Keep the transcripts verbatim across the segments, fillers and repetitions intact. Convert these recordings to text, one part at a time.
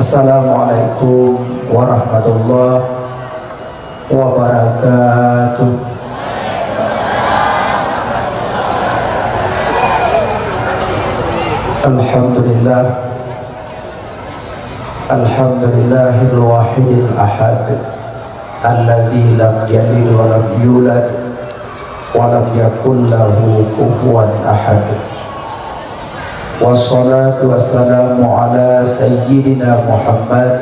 Assalamualaikum warahmatullahi wabarakatuh. Alhamdulillah. Alhamdulillahil wahidil ahad, alladzi lam yalid wa lam yulad, wa lam yakul lahu kufuwan ahad. Wassalatu wassalamu ala sayyidina Muhammad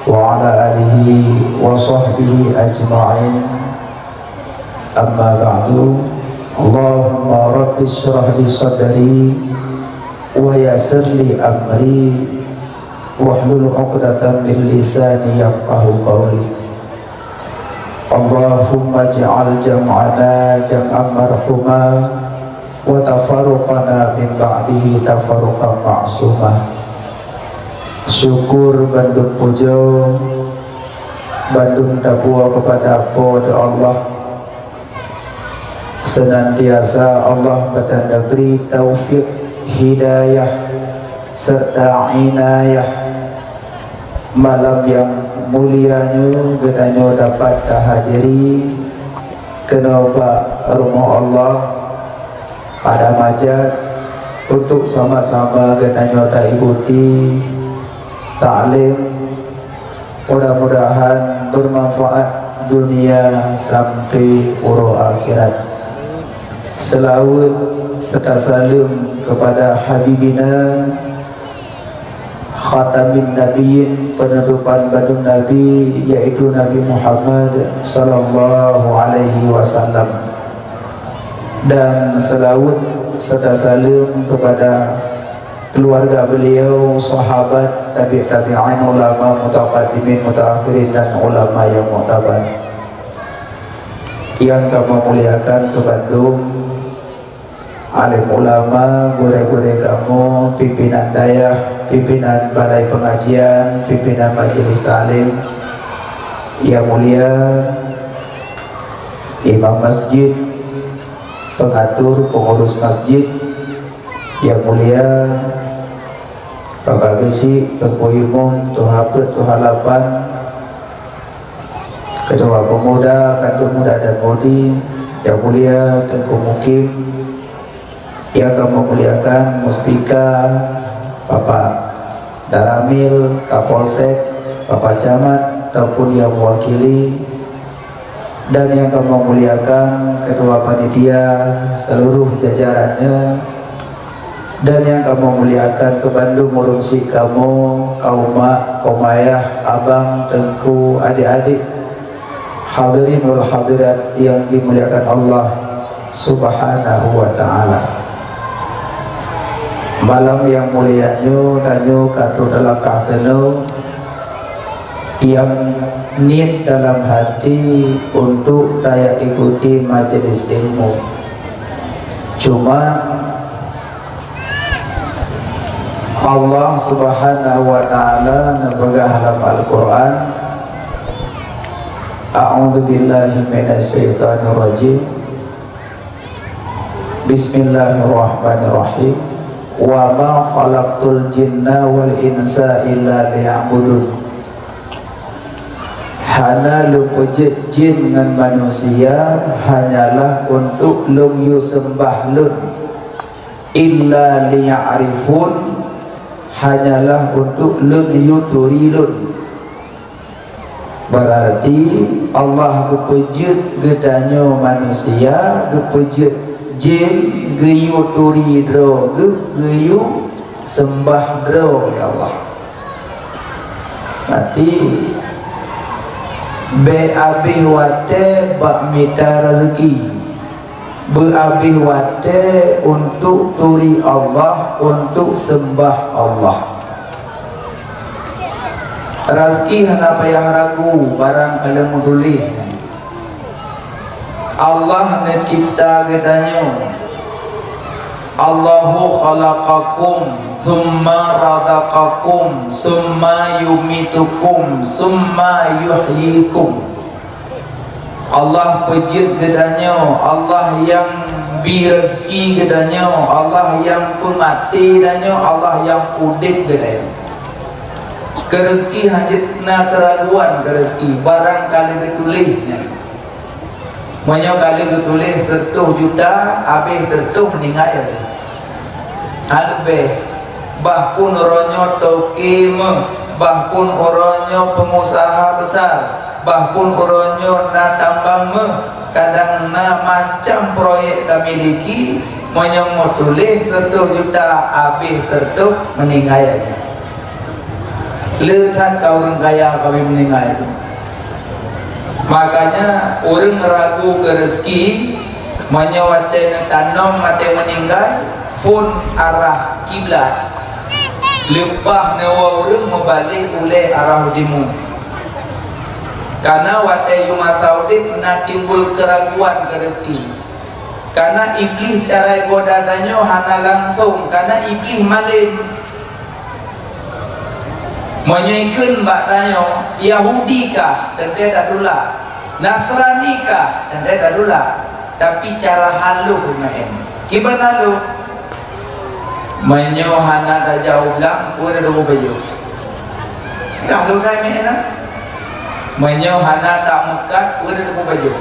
wa ala alihi wa sahbihi ajma'in. Amma ba'du. Allahumma rabbi shrah li sadri wa yassir li amri wahlul 'uqdatam min lisani yafqahu qawli. Allahumma ij'al jam'ana jam'an marhuma wa tafarruqana min ba'dihi tafarruqan ma'suma. Syukur bandum pujoe bandum tapuwoe keupada Po teu Allah. Seunantiasa Allah beutan neubri taufik, hidayah, serta inayah malam nyang mulia nyoe geutanyoe dapat tahadiri keunoe bak rumoh Allah pada majak untuk sama-sama geutanyoe taikuti taklim. Mudah-mudahan bermanfaat dunia sampai uroe akhirat. Seulaweuet serta saleuem keupada Habibina Khatamin Nabiyyin, penutupan bandum Nabi, yaitu Nabi Muhammad sallallahu alaihi wasallam. Dan seulaweuet serta saleuem keupada keuluwarga beliau, sahabat, tabi' tabi'in, ulama mutaqaddimin, mutaakhirin, dan ulama nyang muktabar. Nyang kamoe muliakan keu bandum alim ulama, gurée-gurée kamoe, pimpinan dayah, pimpinan balai pengajian, pimpinan majelis taklim, nyang mulia imam masjid, pengatur, pengurus masjid, nyang mulia Bapak Geuchik, Teungku Imum, Tuha Peuet, Tuha Lapan, Ketua Pemuda, Kantô Muda dan Mudi, nyang mulia Teungku Mukim, nyang kamoe muliakan Muspika, Bapak Danramil, Kapolsek, Bapak Camat ataupun nyang mewakili, dan nyang kamoe muliakan Ketua Panitia, seluruh jajarannya, dan nyang kamoe muliakan keu bandum ureuëng syik kamoe, kaum mak, kaum ayah, abang, teungku, adik-adik, hadirin wal hadirat nyang dimuliakan Allah Subhanahu wa Ta'ala. Malam nyang mulia nyoe, tanyoe ka trok talangkah keunoe nyang niet dalam hati untuk tayak ikuti majelis ilmu. Cuma Allah Subhanahu wa Ta'ala neupeugah lam Al-Qur'an, A'udzubillahi minasyaitonirrajim. Bismillahirrahmanirrahim. Wa ma khalaqtul jinna wal insa illa liya'budun. Hana lôn peujeuet jin ngon manusia hanyalah untuk lôn yue seumbah lôn. Illa liya'rifun, hanyalah untuk lôn yue turi lôn. Berarti Allah geupeujeuet geutanyoe manusia, geupeujeuet jin, geuyue turi droe geuh, geuyue seumbah droe lé Allah. Berarti bék abéh watée bak mita raseuki. Beuabéh watée untuk turi Allah, untuk seumbah Allah. Raseuki hana payah ragu, barang ka lheueh meutuléh. Allah neucebta geutanyoe. Allahu khalaqakum, tsumma razaqakum, tsumma yumitukum, tsumma yuhyikum. Allah peujeuet geutanyoe, Allah nyang bi raseuki geutanyoe, Allah nyang peumaté tanyoe, Allah nyang udeb geutanyoe. Keu rezeki hana jeuet na keuraguan keu rezeki, barang ka lheueh geutuléh nyan. Meunyoe ka lheueh geutuléh seureutôh juta, habéh seureutôh meuninggai. Hana leubeh, bah phon uroe nyoe toke meuh, bah phon uroe nyoe peungusaha besar, bah phon uroe nyoe na tambang meuh, kadang na macam proyek tamiliki, meunyoe meutuléh seureutôh juta, habéh seureutôh meuninggai. Le that ka ureuëng kaya ka meuninggai. Makanya ureuëng ragu keu rezeki, meunyoe watée neutanom, watée meuninggai, phon arah kiblat. Leupah neuwoe ureuëng meubalek ulée arah u timu. Karena watée yue masa udeb na timbul keuraguan keu rezeki. Karena Iblih cara goda tanyoe hana langsong, karena Iblih malem. Meunyoe ikheun bak tanyoe, Yahudi kah, teuntée tatulak. Nasrani kah, teuntée tatulak. Tapi cara halôh meu'en. Kiban halôh? Meunyoe hana tajak u blang, peue teupeue pajoh? Ka lôn kai meu'en na? Meunyoe hana tameukat, peue teupeue pajoh?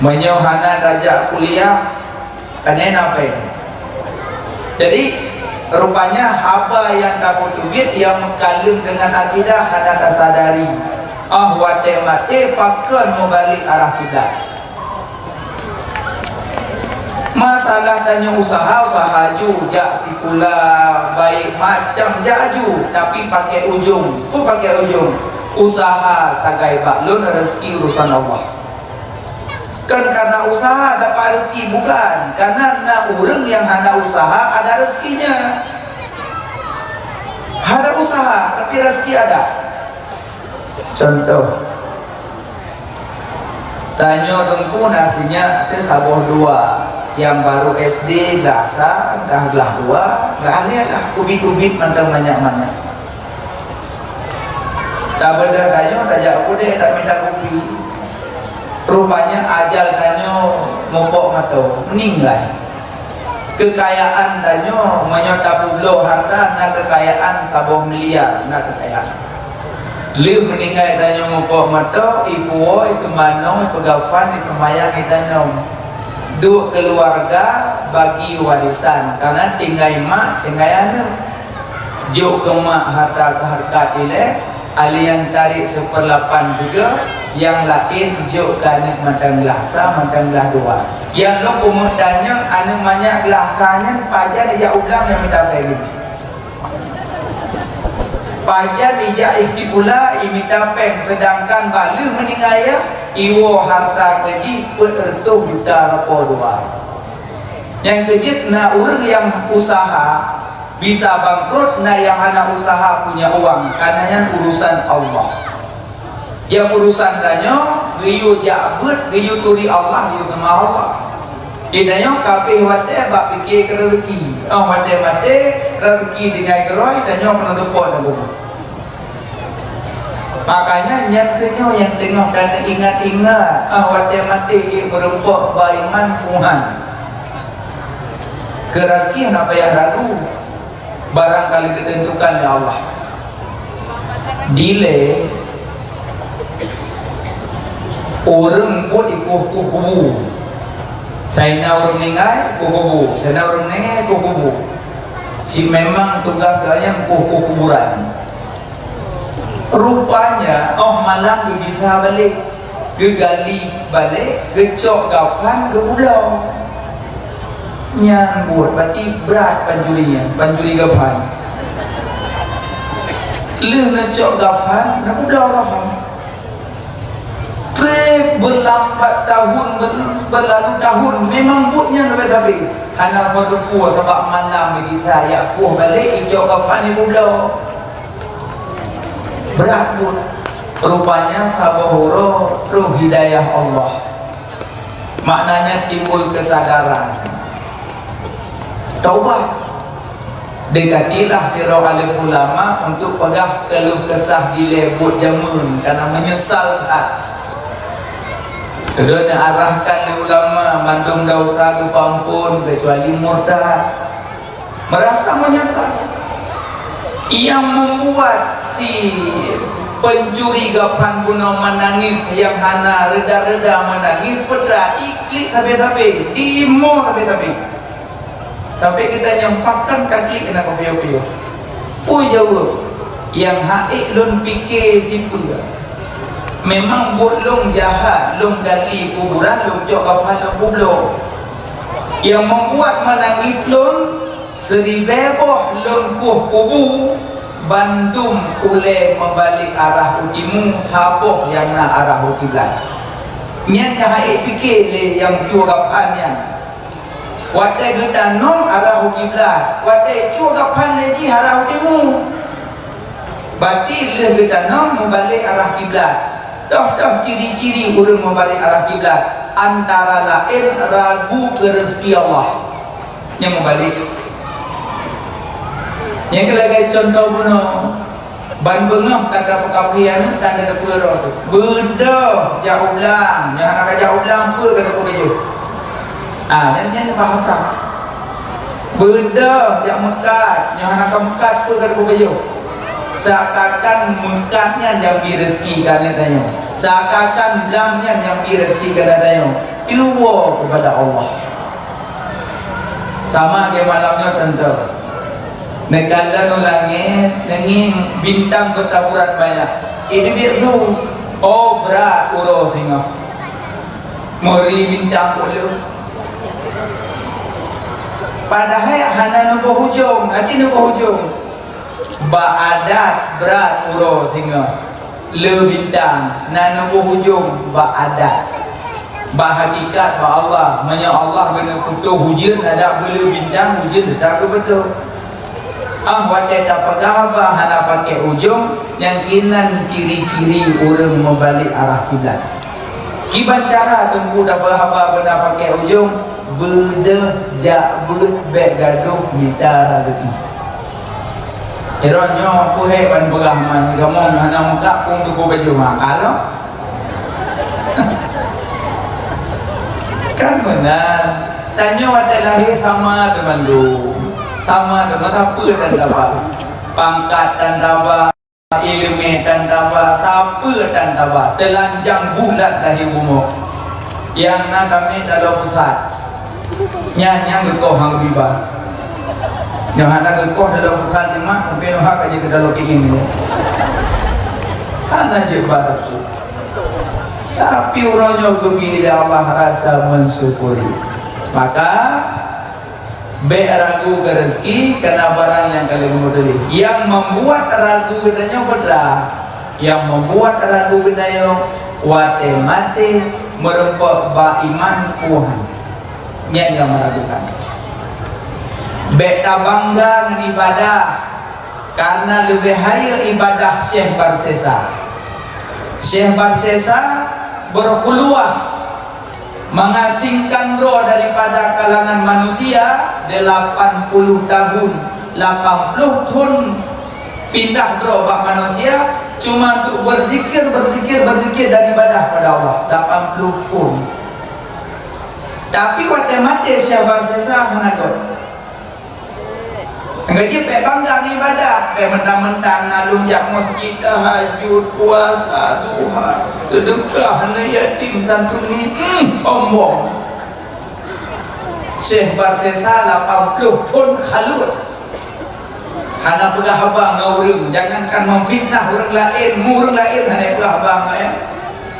Meunyoe hana tajak kuliah, Ka nyan na péng. Jadi, rupanya haba nyang tapeuteubiet nyang meukaleueng deungon akidah hana tasadari. Ah, watée maté pakon meubalek arah kiblat. Masalah tanyoe usaha, usaha ju, jak sikula, baik macam jak ju, tapi pakai ujong. Peue pakai ujong? Usaha sagai bak lôn, rezeki urusan Allah. Kon karena usaha dapat rezeki, bukan. Karena na ureuëng nyang hana usaha ada rezekinya. Hana usaha, tapi rezeki ada. Contoh, tanyoe Teungku na sinyak teuh saboh dua, nyang baru S D glah sa, dah glah dua, glah lhée lah, ubit-ubit mantong manyak-manyak. Tabeudôh tanyoe tajak u keudè tamita kupi. Rupanya ajal tanyoe mupok mantong, meuninggai. Keukayaan tanyoe meunyoe tapeubloe hareuta na keukayaan saboh miliar, na keukayaan. Lheueh meuninggai tanyoe mupok mantong, ipuwoe, iseumanoe, ipeugafan, iseumayang, itanom. Duek keuluwarga bagi warisan, karena tinggai mak, tinggai aneuëk. Jok keu mak hareuta seuhareukat ilée, alèh nyang tarek seupeurlapan juga, nyang laén jok keu aneuëk mantong glah sa, mantong glah dua. Nyang lôn peumeuet tanyong, aneuëk manyak glah sa nyan pajan ijak u blang nyang mita péng? Pajan ijak isikula, imita péng, seudangkan bak lheueh meuninggai, iwoe hareuta keu jih peuet reutôh juta rupiah dua. Nyang keujeuet na ureuëng nyang usaha, bisa bangkrot, na nyang hana usaha punya uang, karena nyan urusan Allah. Nyang urusan tanyoe, geuyue jak beuet, geuyue turi Allah, geuyue seumah Allah. Di tanyoe ka abéh watée bak pike keu rezeki. Oh, watée maté, rezeki tinggai keurôi, tanyoe keuneuk teupok lam bumoe. Makanya nyan keuh nyoe nyang teungoh taneuingat-ingat, ah, watée maté ék meureumpok bak iman Tuhan. Keu rezeki hana payah ragu, barang ka lheueh geuteuntukan lé Allah. Dilée ureuëng buet ikueh-kueh kubu. Saina ureuëng meuninggai, kueh kubu. Saina ureuëng meuninggai, kueh kubu. Si memang tugas geuhnyan kueh-kueh kuburan. Rupanya, óh malam geugisa balek, geugali balek, geucok gafan, geubloe. Nyan buet, berarti brat pancuri nyan, pancuri gafan. Lheueh neucok gafan, neubloe gafan. Trép beulambat tahun, ber-, beulalu tahun, memang buet nyan leubeh sabe. Hana soe teupeu, sabab malam geugisa, jak kueh balek, icok gafan, ibloe. Brat buet. Rupanya saboh uroe troh hidayah Allah. Maknanya timbul kesadaran. Taubat. Deukatilah sidroe alim ulama untuk peugah keuluh kesah dilée buet jameun, karena meunyeusal that. Keudua neuarahkan lé ulama mandum desya geupeuamphon keucuali murtad. Meurasa meunyeusal. Nyang membuat si pencuri gaphan bunoe menangis nyang hana reda-reda menangis, peue teuma? Iklik sabe-sabe, dimoe sabe-sabe. Sampai geutanyoe pakon ka klik na ka piôh-piôh. Peue jaweueb? Nyang ha'ék lôn pike sipeue. Memang buet lôn jahat, lôn gali kuburan, lôn cok gaphan lôn peubloe. Nyang membuat menangis lôn, siribée boh lôn kueh kubu, bandum ulée meubalek arah u timu, saboh nyang na arah u kiblat. Nyan nyang ha'ék pike lé nyang cue gaphan nyan. Watée geutanom arah u kiblat, watée cue gaphan lé jih arah u timu. Berarti lheueh geutanom meubalek arah kiblat. Toh-toh ciri-ciri ureuëng meubalek arah kiblat, antara laén ragu keu rezeki Allah. Nyang meubalek. Nyang keu lagée cuntoh bunoe, ban beungoh ka tapeukaphé aneuëk tan teupeue droe teuh. Beudôh jak u blang, nyang hana ka jak u blang peue ka tapeubajoh. Ah, nyan, nyan bahasa. Beudôh jak meukat, nyang hana ka meukat peue ka tapeubajoh. Seakan-akan meukat nyan nyang bri rezeki keu aneuëk tanyoe. Seakan-akan blang nyan nyang bri rezeki keu aneuëk tanyoe. Tuwoe keupada Allah. Sama lagée malam nyoe cuntoh. Neukalon u langét, neungieng bintang beutaburan banyak. Ideubiet su, oh, brat uroe singoh. Meuri bintang uleueng. Padahai hana neuboh ujong, aci neuboh ujong. Bak adat brat uroe singoh. Le bintang, na neuboh ujong bak adat. Bak hakikat, bak Allah, meunyoe Allah geuneuk putôh ujeuen, adak beule bintang, ujeuen teutap geubeutôh. Ah, watée tapeugah haba hana pakai ujong, nyan keunan ciri-ciri ureuëng meubalek arah kiblat. Kiban cara Teungku tapeugah haba beuna pakai ujong, beudôh jak beuet bék gadôh mita raseuki. Droeneuh nyoe peue hé ban peugah man kamoe hana meukat pun teuku baju makai lom. Kan meunan, tanyoe watée lahé sama teumandum. Sama teuma sapeue tan taba. Pangkat tan taba, iéleumé tan taba, sapeue tan taba. Teulanjang bulat lahé bumoe. Nyang na tamé taloe pusat. Nyan nyang geukoh han geubi ba. Nyang hana geukoh dalam pesan nyoe mak, tapi nyoe hak aja keu dalam pikiran nyoe. Hana jeuet ba teupeu. Tapi uroe nyoe geubi lé Allah rasa mensyukuri. Maka, bék ragu keu rezeki, kana barang nyang ka lheueh meutuléh. Nyang membuat ragu geutanyoe peue teuma? Nyang membuat ragu geutanyoe watée maté meureumpok bak iman Tuhan. Nyan nyang meuragukan. Bék tabangga ngon ibadah, karena leubeh hayeue ibadah Syekh Barsesa. Syekh Barsesa berkhuluwah, mengasingkan droe daripada kalangan manusia delapan puluh tahun, lapan puluh thon pindah droe bak manusia, cuma untuk berzikir, berzikir, berzikir dan ibadah pada Allah, lapan puluh thon. Tapi watée maté Syekh Barsesa hana göt. Nyang ka jeuet bék bangga ngon ibadah, bék mentang-mentang na lôn jak masjid, tahajud, puasa, duha, seudeukah, hana yatim, santuni, hmm, sombong. Syekh Barsesa lapan puluh thon khalut. Hana peugah haba ngon ureuëng, jangankan memfitnah ureuëng laén, mu ureuëng laén hana peugah haba ngon, ya.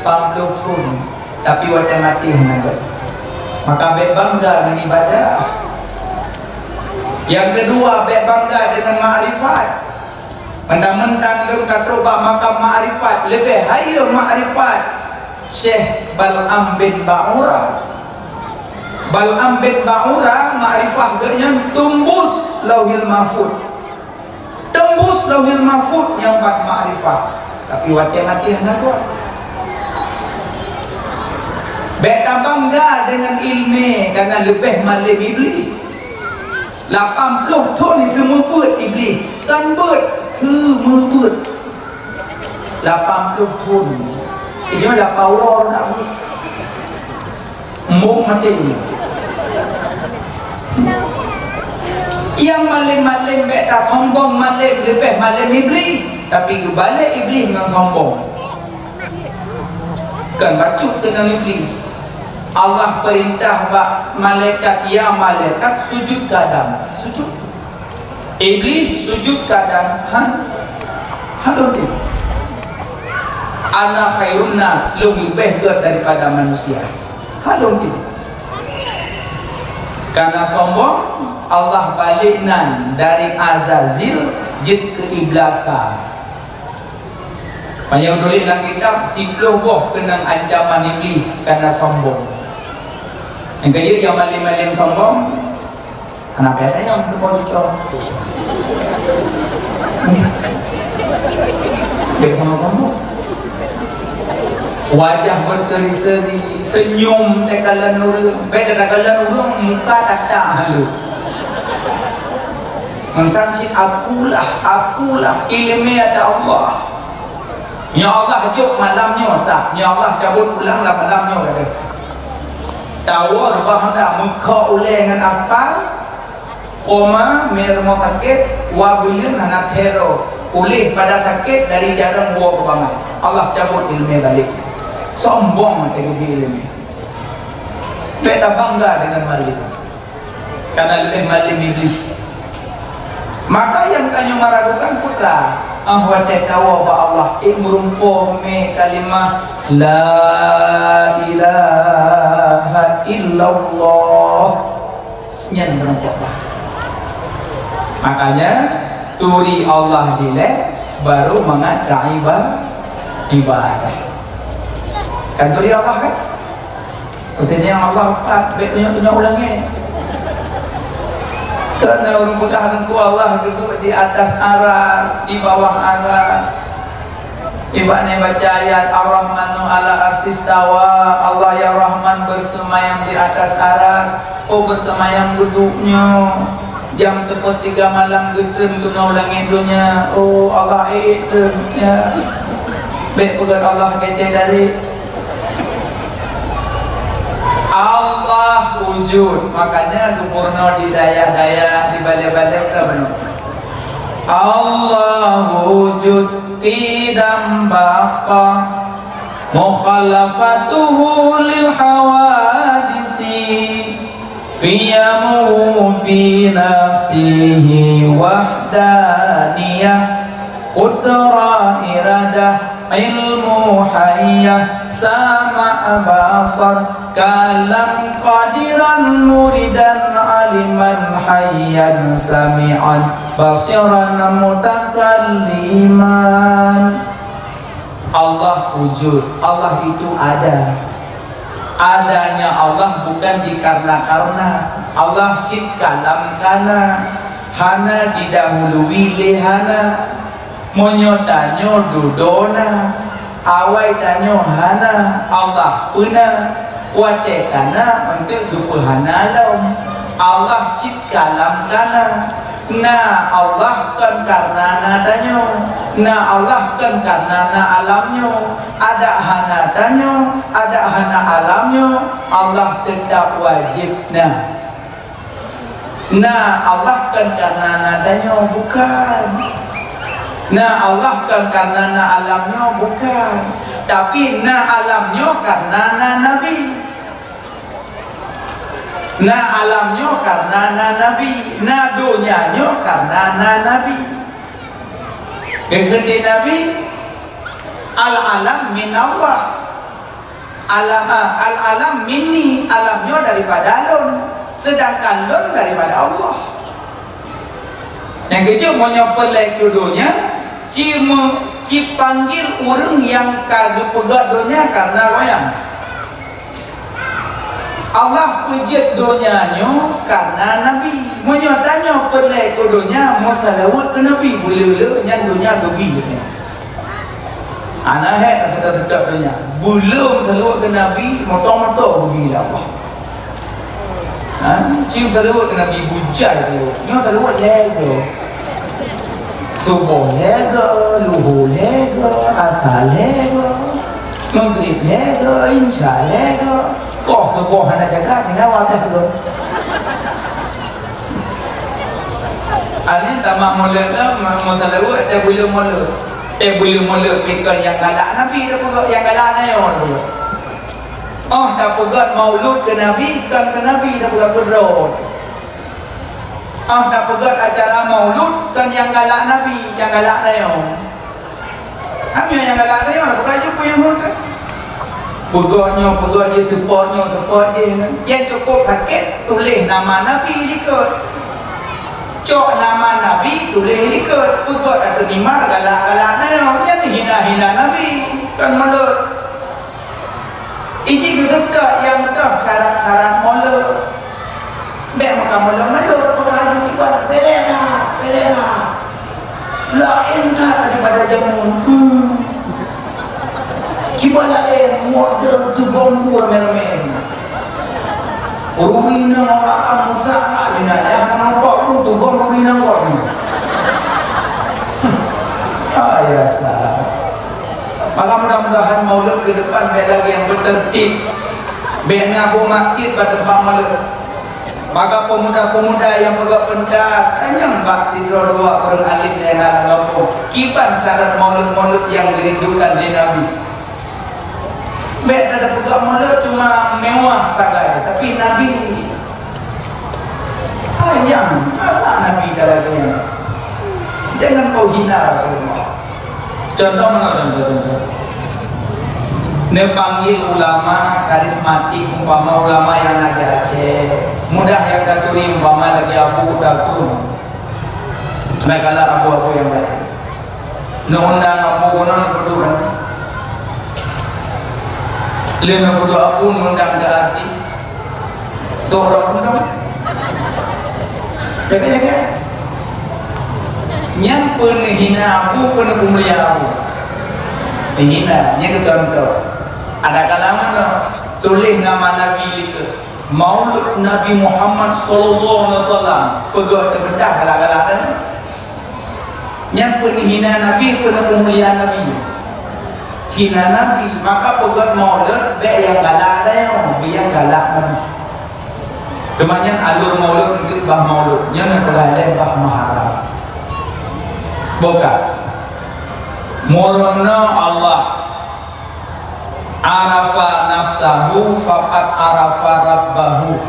Lapan puluh thon, tapi watée maté hana göt. Maka bék bangga ngon ibadah. Nyang keudua, bék bangga deungon makrifat. Mentang-mentang lôn ka trok bak makam makrifat, leubeh hayeue makrifat Syekh Bal'am bin Ba'ura. Bal'am bin Ba'ura, makrifah geuh nyan teumbus Lauhil Mahfuz. Teumbus Lauhil Mahfuz nyang ban makrifah. Tapi watée maté hana göt. Bék tabangga deungon iéleumé, karena leubeh malém Iblih. Lapan ploh thon seumeubeuet Iblih, kon beuet, seumeubeuet. Lapan ploh thon. Jadi lapan uroe na beuet. Embong maté. Nyang malém-malém bék tasombong, malém leubeh malém Iblih, tapi geubalek Iblih ngon sombong. Kan bacut keunan Iblih. Allah peurintah bak malaikat, "Ya malaikat, sujud keu Adam." Sujud. Iblih sujud keu Adam. Han? Hana lôn tém. "Ana khairun nas, lôn leubeh gét daripada manusia." Hana lôn tém. Karena sombong, Allah balek nan dari Azazil jeuet keu Iblasa. Meunyoe tuléh lam kitab, siplôh boh keunong ancaman Iblih karena sombong. Nyang keujeuet nyang malém-malém sombong, aneuk payah tanyong keu po cuco. Bék sombong-sombong. Wajah berseri-seri, senyum takalon ureueng. Bék takalon ureueng, muka tata halu. Meunan cit akulah, akulah, ileumèe ada Allah. Nyoe Allah jok malam nyoe sah, nyoe Allah cabot pulang lam malam nyoe gadôh. Tawoe reubah honda, meukhok ulèe ngon aspal, koma, mé rumoh sakét, wa beuleuen hana thèe droe, puléh pada sakét dari jareueng woe keu bangai. Allah cabot ileumèe balek. Sombong teugeubri ileumèe. Bék tabangga deungon malém. Karena leubeh malém Iblih. Maka nyang tanyoe meragukan peue teuma, ah, watèe tawoe bak Allah, eh, meureumpok mé kalimah la ilaha illallah. Nyan meureumpok bah. Makanya turi Allah dilèe baru mangat taiba-, ibadah. Kan turi Allah kan? Maksudnya Allah pat, bék tunyok-tunyok u langét. Karena ureueng peugah Teungku Allah duduk di atas aras, di bawah aras. Ibarat baca ayat, "Ar-Rahmanu 'alal 'arsy istawa", Allah yang Rahman bersemayam di atas aras. Oh, bersemayam duduknya. Jam sepertiga malam geutreun keunoe u langét donya. Oh, Allah ék treun, ya. Bék peugah Allah gét dari Allah wujud. Makanya geupurunoe di dayah-dayah, di balé-balé udah benar. Allah wujud qidam baqa, mukhalafatuhu lil hawadisi. Qiyamuhu bi nafsihi wahdaniyah, qudrah iradah ilmu hayyah, sama' basar kalam qadiran muridan aliman hayyan sami'an basiran mutakalliman. Allah wujud, Allah itu ada. Adanya Allah bukan dikarena-karena. Allah cit ka lam kana, hana didahului lé hana. Meunyoe tanyoe dudoe na, awai tanyoe hana, Allah peue na. Watèe kana eunteuk geupeuhana lom. Allah cit ka lam kana. Na Allah kon karena na tanyoe. Na Allah kon karena na alam nyoe. Adak hana tanyoe, adak hana alam nyoe, Allah teutap wajéb na. Na Allah kon karena na tanyoe, bukan. Na Allah kon karena na alam nyoe, bukan. Tapi na alam nyoe karena na Nabi. Na alam nyoe karena na Nabi, na donya nyoe karena na Nabi. Geukheun lé Nabi, "Al-alam minallah. Alam, ah, al-alam minni, alam nyoe daripada lôn, sedangkan lôn daripada Allah." Nyang keujeuet meunyoe peureulèe keu donya, ci meu-, ci panggil ureueng nyang ka geupeugöt donya karena wayang. Allah peujeuet donya nyoe karena Nabi. Meunyoe tanyoe peureulèe keu donya, meusalaweuet keu Nabi, beuleu-leu nyan donya geubi. Hana hék seutôt-seutôt donya. Beuleu meusalaweuet keu Nabi, moto-moto geubi lé Allah. Ha? Ci meusalaweuet keu Nabi, bujai salaweuet. Nyoe salaweuet lhèe goe. Suboh lhèe goe, luho lhèe goe, asa lhèe goe, magrib lhèe goe, isya lhèe goe. Koh suboh hana jaga, tinggai dua blah goe. Akhé tamah mulod lom, ma-, meuseulaweuet, tabuleuen mulod. Tabuleuen mulod, bukon nyang galak Nabi tapeugah, nyang galak nyoe tapeugah. Oh, tapeugah maulud keu Nabi, kon keu Nabi tapeugah, keu droe. Oh, tapeugah acara maulud, kon nyang galak Nabi, nyang galak nyoe. Hana nyang galak nyoe, peugah jih peue nyang hana. Peugah nyoe, peugah jih, seupôt nyoe, seupôt jih. Nyang cukup sakét, tuléh nama Nabi likot. Cok nama Nabi, tuléh likot. Peugah ateueh mimbar, galak-galak nyoe. Nyan hina-hina Nabi. Kon mulod. Iji geuseutôt nyang toh syarat-syarat mulod. Bèk meukamoe lom mulod, peugah laju kiban, "Beda dah, beda dah." Laén that daripada jameun. Hmm. Kiban laén, model tugom bu ramé-ramé. Ruri nang orang kan mesak nak bina, ya, hana nampak pun tugom ruri nang kok bina. Ah, ya salah. Maka mudah-mudahan maulud ke depan bèk lagi nyang beutertib. Bèk na bu masjid bak teumpat maulud. Maka pemuda-pemuda nyang peugah pentas, tanyong bak sidroe dua ureueng alim nyang na lam gampông, kiban syarat maulud-maulud nyang geurindukan lé Nabi. Bèk tapeugah maulud cuma mewah sagai, tapi Nabi sayang, masa Nabi talagèe nyan? Jangan kau hina Rasulullah. Contoh mana contoh-contoh? Neupanggil ulama karismatik, umpama ulama nyang na di Aceh. Mudah nyang taturi, umpama lagèe Abu Bakar Krum. Nah, galak abu-abu nyang laén. Neuundang abu keunoe neupeuduek. Lheueh neupeuduek abu neuundang keu artis. Sok rot pun kamu. Jaga-jaga. Nyan peue neuhina abu, peue neupeumulia abu. Neuhina, nyan keu contoh. Ada kalangan tuléh nama Nabi likot. Maulud Nabi Muhammad sallallahu alaihi wasallam. Peugah teupeugah galak-galak tadi. Nyan peue neuhina Nabi, peue neupeumulia Nabi. Hina Nabi, maka peugah maulud bèk nyang galak laén, bèk nyang galak Nabi. Teuma nyan alur maulud, enteuk bah maulud, nyan nyang peugah lé bah Muharram. Bukan. Meurunoe Allah, "Arafa nafsahu faqad arafa rabbahu."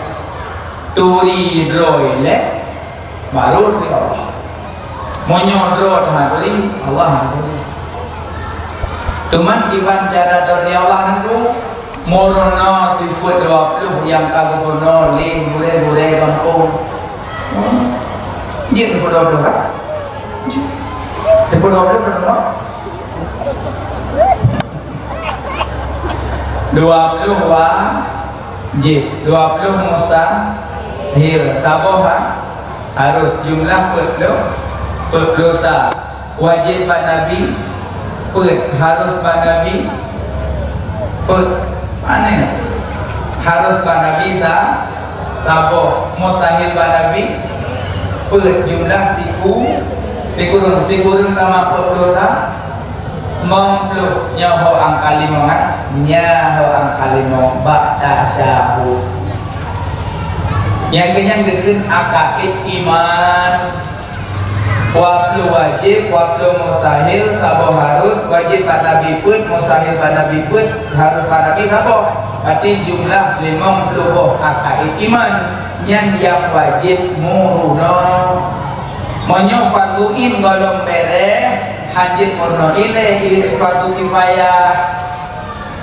Turi droe ilèe, baru turi Allah. Meunyoe droe tahan turi, Allah tahan turi. Teuma kiban cara turi Allah nyan, meurunoe sifeuet dua ploh nyang ka geupeurunoe lé gurèe-gurèe gampông. Hmm. Jeuet sifeuet dua ploh kan? Jeuet. Sifeuet dua ploh peurunoe. Dua ploh wajéb, dua ploh mustahil, saboh ha-, harus, jumlah peuet ploh, peuet ploh sa. Wajéb bak Nabi, peuet, harus bak Nabi, peuet. Pane? Harus bak Nabi sa-, saboh, mustahil bak Nabi, peuet, jumlah siku-, sikureueng, sikureueng tamah peuet ploh sa. Limong ploh, nyoe ho angka limong, ha? Nyoe ho angka limong bak tasyahud. Nyang keunyan geukheun akaid iman. Dua ploh wajéb, dua ploh mustahil, saboh harus, wajéb bak Nabi peuet, mustahil bak Nabi peuet, harus bak Nabi saboh. Berarti jumlah limong ploh boh akaid iman. Nyan nyang wajéb meurunoe. Meunyoe fardhu ain gohlom bèrèh, hana jeuet meurunoe ilèe, ilèe fardhu kifayah.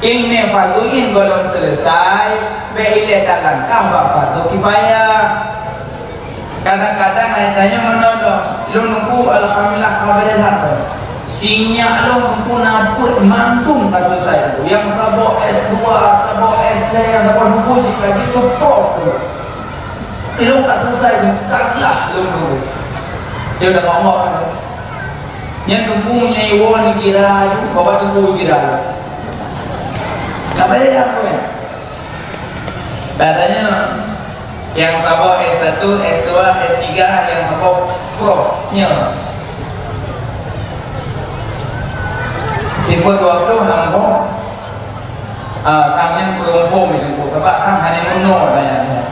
Ilèe fardhu ain gohlom seuleusai, bèk ilèe talangkah bak fardhu kifayah. Kadang-kadang tanyoe meunoe, lôn teungku alhamdulillah ka bèrèh that. Sinyak lôn teungku na peuet mantong ka seuleusai. Nyang saboh S dua, saboh S tiga, nyang saboh teungku jih ka jeuet keu prof. Ilôn ka seuleusai, ka glah lôn teungku. Dia udah ngomong. Nyan teungku meunyoe iwoe neukira aju, bapak teungku kira. Ka bèrèh aku ya. Katanya nyang saboh S satu, S dua, S tiga, nyang saboh prof nyoe. Sifeuet dua ploh lam boh. Ah, sang nyan peureumpôm itu, sabab sang hana meunoe nyan.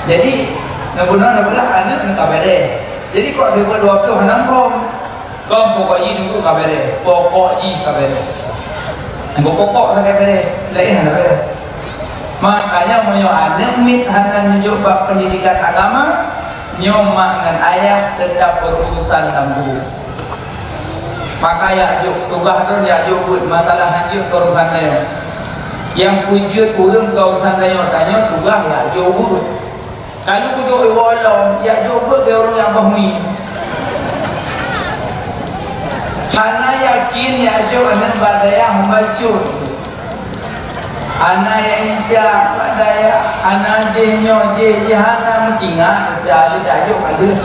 Jadi, neubunoe neubelah aneuk neuka bèrèh. Jadi kok sibuet dua ploh hana muphom. Kon pokok jih nunggu ka beureh, pokok jih ka beureh. Nunggu pokok sagai beureh, laén hana beureh. Makanya meunyoe aneuk miet hana neujok bak pendidikan agama, nyoe mak ngon ayah teutap beurusan lam kubu. Maka jak jok tugaih droe, jak jok beuet, masalah hanjeuet keu urusan tanyoe. Nyang peujeuet ureuëng keu urusan tanyoe, tanyoe tugaih jak jok beuet. Ka lheueh kujok iwoe lom, jak jok beuet keu ureuëng nyang boh mi. Hana yakin jak jok aneuk bak dayah bacut. Hana jak intat bak dayah, hana jih nyoe jih, jih hana meutingat, jak lheueh jak jok ka lheueh.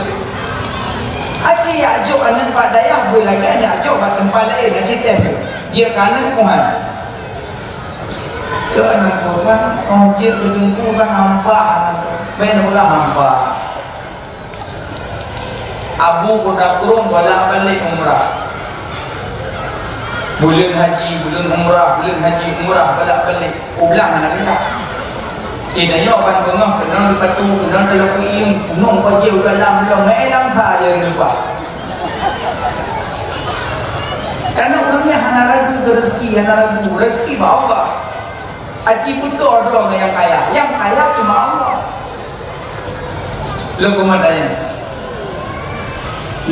Aci jak jok aneuk bak dayah, beu lagée jak jok bak teumpat laén, aci teuh. Jeuet keu aneuk Tuhan. Keu aneuk Tuhan, oh, jeuet keu teungku kan hampa aneuk. Ben ulah hampa. Abu Kuta Krueng bolak-balik umrah. Buleuen haji, buleuen umrah, buleuen haji, umrah, bolak-balik. Ulang aneuk intat. Di nyoe ban beungoh keunong dipatu, keunong teulapui ieng, keunong bajée udah lam lom, eh, lam sa je leupah. Karena ureuëng nyan hana ragu keu rezeki, hana ragu. Rezeki bak Allah. Aci beutôi droe ngon nyang kaya. Nyang kaya cuma Allah. Lôn keumeung tanyong.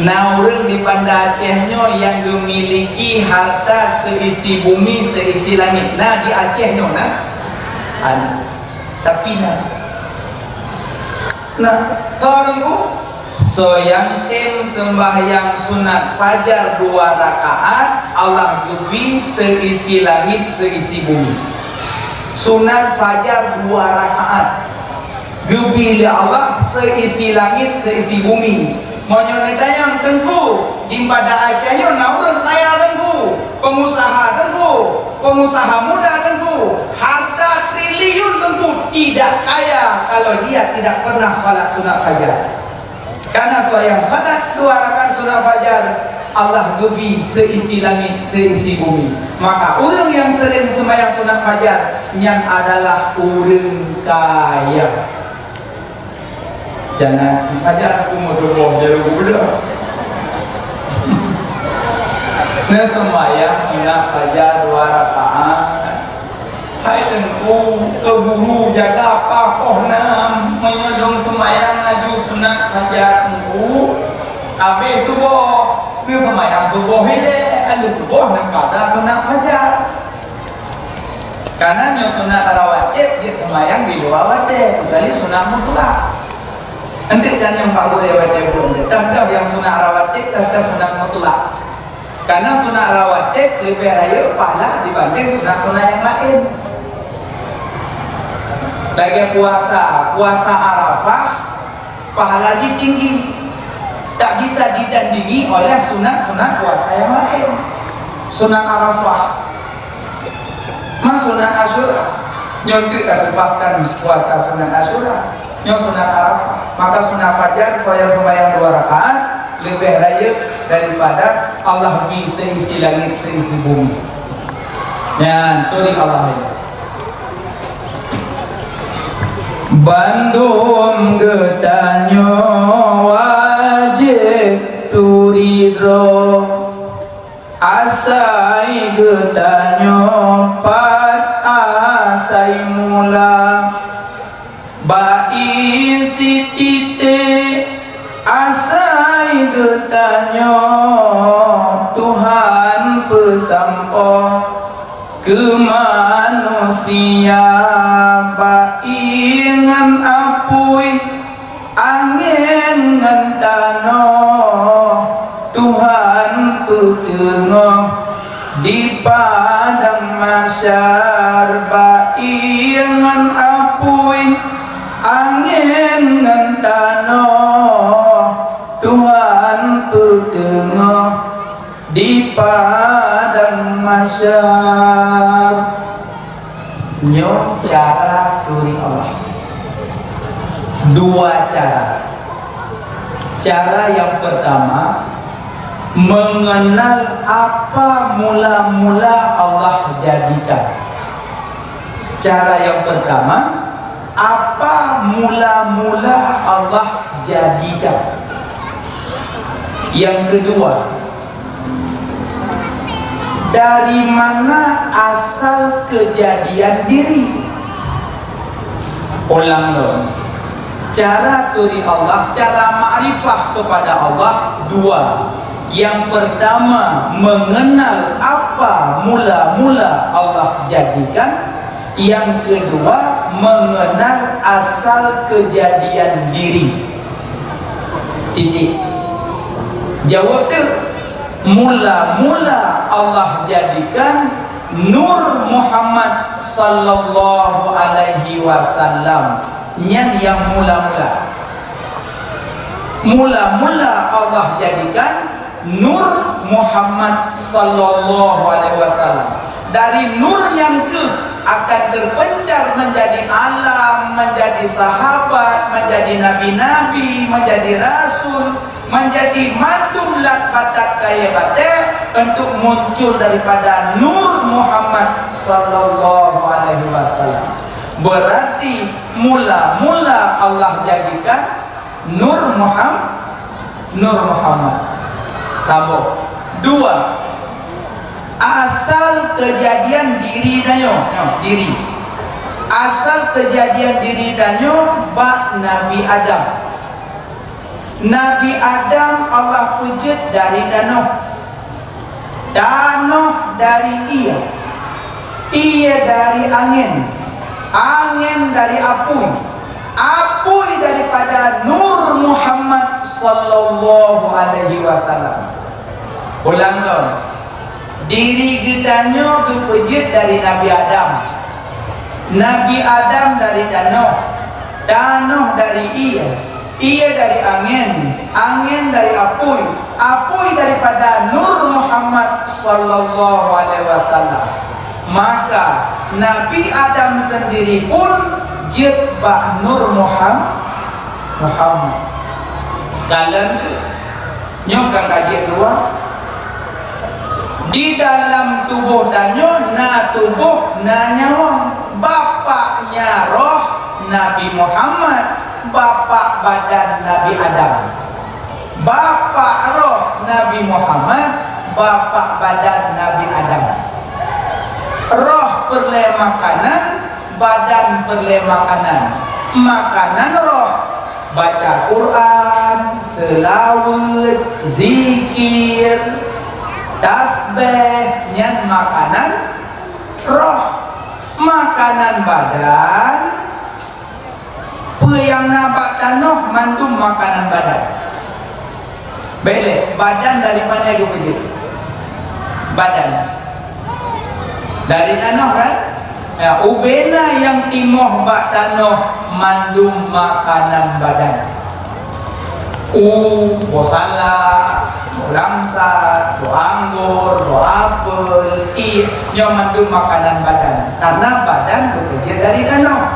Na ureuëng di Banda Aceh nyoe nyang geumiliki harta seisi bumi, seisi langit? Na di Aceh nyoe na? Hana. Tapi na. Na, soe Teungku? Soe nyang tem seumbahyang sunat fajar dua rakaat, Allah geubri seisi langit, seisi bumi. Sunat fajar dua rakaat, geubri lé Allah seisi langit, seisi bumi. Meunyoe neutanyong, Teungku, di Banda Aceh nyoe na ureuëng kaya Teungku, pengusaha Teungku, pengusaha muda Teungku, harta triliun Teungku, tidak kaya kalau dia tidak pernah salat sunat fajar. Karena soe nyang salat dua rakaat sunat fajar, Allah geubri seisi langit, seisi bumi. Maka ureuëng nyang sering seumbahyang sunat fajar, nyan adalah ureuëng kaya. Jangan, hajat aku meusuboh jaroe geubeudôh. Neuseumbahyang sunat fajar dua rakaat. Hai Teungku, keu guru jaga pakoh nam, meunyoe lôn seumbahyang laju sunat fajar Teungku, abéh suboh, neuseumbahyang suboh ilée, lheueh suboh neuqada sunat fajar. Karena nyoe sunat rawatib jeuet seumayang di luwa watée, kecuali sunat mutlak. Enteuk tanyong bak gurée watée buet, teuh-teuh nyang sunat rawatib, teuh-teuh sunat mutlak. Karena sunat rawatib leubeh rayeuk pahala dibanding sunat-sunat nyang laén. Lagée puasa, puasa Arafah, pahala jih tinggi, tak bisa ditandingi oleh sunat-sunat puasa nyang laén. Sunat Arafah, ma sunat Asyura, nyoe teuk takupaskan puasa sunat Asyura, nyoe sunat Arafah. Maka sunat fajar, soe nyang seumbahyang dua rakaat, leubeh rayeuk daripada Allah bi seisi langit, seisi bumi. Nyan, turi Allah nyan. Bandum geutanyoe wajéb turi droe, asai geutanyoe pat asai mula. Bak ié sititék asai geutanyoe Tuhan peusampoe keu manusia, bak ié ngon apui, angén ngon tanoh, Tuhan peuteungoh di padang mahsyar, bak ié ngon apui, angén ngon tanoh, Tuhan peuteungoh di padang mahsyar. Nyoe cara turi Allah. Dua cara. Cara yang pertama, mengenal apa mula-mula Allah jadikan. Cara yang pertama, apa mula-mula Allah jadikan. Yang kedua, dari mana asal kejadian diri? Ulang lom. Cara turi Allah, cara makrifah kepada Allah dua. Yang pertama, mengenal apa mula-mula Allah jadikan. Yang kedua, mengenal asal kejadian diri. Titik. Jaweueb teuk, mula-mula Allah jadikan Nur Muhammad sallallahu alaihi wasallam. Nyan nyang mula-mula. Mula-mula Allah jadikan Nur Muhammad sallallahu alaihi wasallam. Dari nur nyang keuh akan terpencar menjadi alam, menjadi sahabat, menjadi nabi-nabi, menjadi rasul, menjadi mandum lat batat kayée batée untuk muncul daripada Nur Muhammad sallallahu alaihi wasallam. Berarti mula-mula Allah jadikan Nur Muham-, Nur Muhammad. Saboh. Dua, asal kejadian diri tanyoe, nyoe, diri. Asal kejadian diri tanyoe bak Nabi Adam. Nabi Adam Allah peujeuet dari tanoh. Tanoh dari ié, ié dari angén, angén dari apui, apui daripada Nur Muhammad sallallahu alaihi wasallam. Ulang lom, diri geutanyoe geupeujeuet dari Nabi Adam. Nabi Adam dari tanoh, tanoh dari ié, ié dari angén, angén dari apui, apui daripada Nur Muhammad sallallahu alaihi wasallam. Maka Nabi Adam sendiri pun jeuet bak Nur Muham-, Muhammad. Kalon keuh, nyoe ka kajian dua. Di dalam tuboh tanyoe na tuboh, na nyawöng. Bapaknya roh Nabi Muhammad, bapak badan Nabi Adam. Bapak roh Nabi Muhammad, bapak badan Nabi Adam. Roh peureulée makanan, badan peureulée makanan. Makanan roh, baca Quran, seulaweuet, zikir, tasbeh, nyan makanan roh. Makanan badan, peue nyang na bak tanoh mandum makanan badan. Bék lé, badan dari mana geupeujeuet? Badan. Dari tanoh, kan? Ya, ubena nyang timoh bak tanoh mandum makanan badan. U, boh salak, boh langsat, boh anggor, boh apel, ié, nyoe mandum makanan badan. Karena badan geupeujeuet dari tanoh.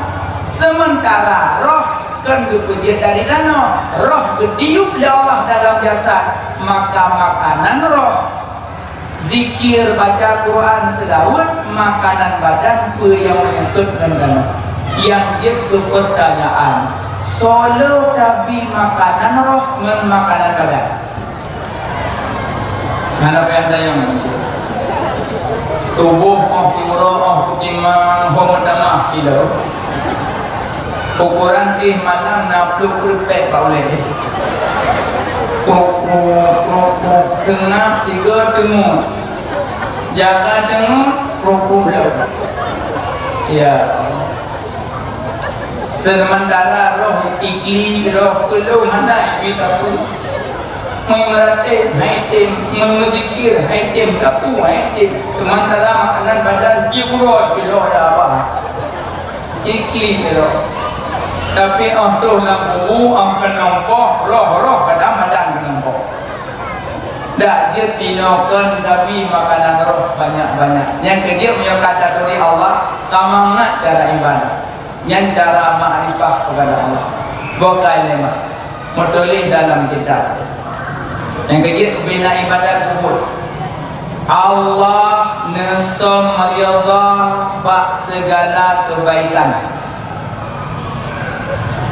Sementara roh kon geupeujeuet dari tanoh. Roh geutiup lé Allah dalam jasad, maka makanan roh, zikir, baca Quran, seulaweuet, makanan badan peue nyang meunyeutôt ngon tanoh. Nyang jeuet keu peurtanyaan, soe le tabi makanan roh ngon makanan badan? Hana payah tanyong. Tuboh 'oh siuroe, 'oh peutimang, 'oh meutamah kilo. Ukoran éh malam na plôk reupek bak ulée. Kruk, kruk, kruk, kruk, seungab sigoe teungeut. Jaga teungeut, kruk, kruk lom. Ya. Seumantara roh ikli, roh keulo hana ibi tapeue. Meunyoe meuratéb, hai tem, meunyoe meuzikir, hai tem, tapeue, hai tem. Seumantara makanan badan jiburoe piloh daba. Ikli keudroe. Tapi 'oh troh lam kubu, 'oh keunong poh, roh-roh kadang madan keunong poh. Dak jeuet inoe kon tabi makanan roh banyak-banyak. Nyang keujeuet meunyoe ka taturi Allah, ka mangat cara ibadah. Nyan cara makrifah kepada Allah. Bukai lé mak. Meutuléh dalam kitab. Nyang keujeuet bina ibadat ubit. Allah neusom ridha bak segala kebaikan.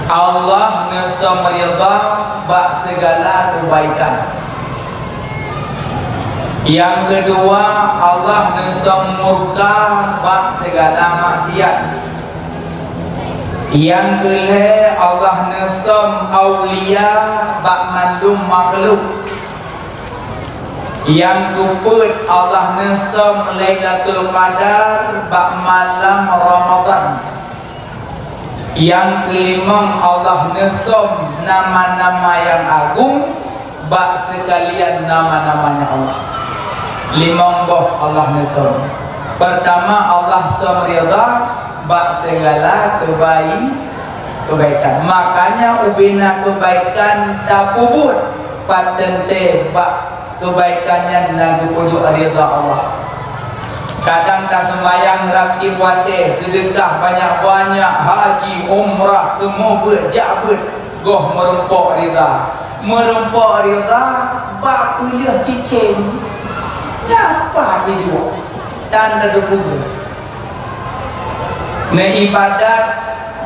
Allah neusom ridha bak segala kebaikan. Nyang keudua, Allah neusöm murka bak sigala maksiat. Nyang keulhèe, Allah neusöm aulia bak mandum makhluk. Nyang keupeuet, Allah neusöm Lailatul Qadar bak malam Ramadhan. Nyang keulimöng, Allah neusöm nama-nama nyang agong bak seukalian nama-namanya Allah. Limöng boh Allah neusöm. Peurtama, Allah söm ridha bak sigala keubai-, keubaikan. Makanya ubena keubaikan tapeubuet, pat teuntèe bak keubaikan nyan na geupeuduek ridha Allah. Kadang taseumbahyang rab tiep watèe, seudeukah banyak-banyak, haji, umrah, seumue beuet, jak beuet, goh meurumpok ridha. Meurumpok ridha bak peuleueh cicém. Nyan pat iduek dan tateupeue. Neuibadat,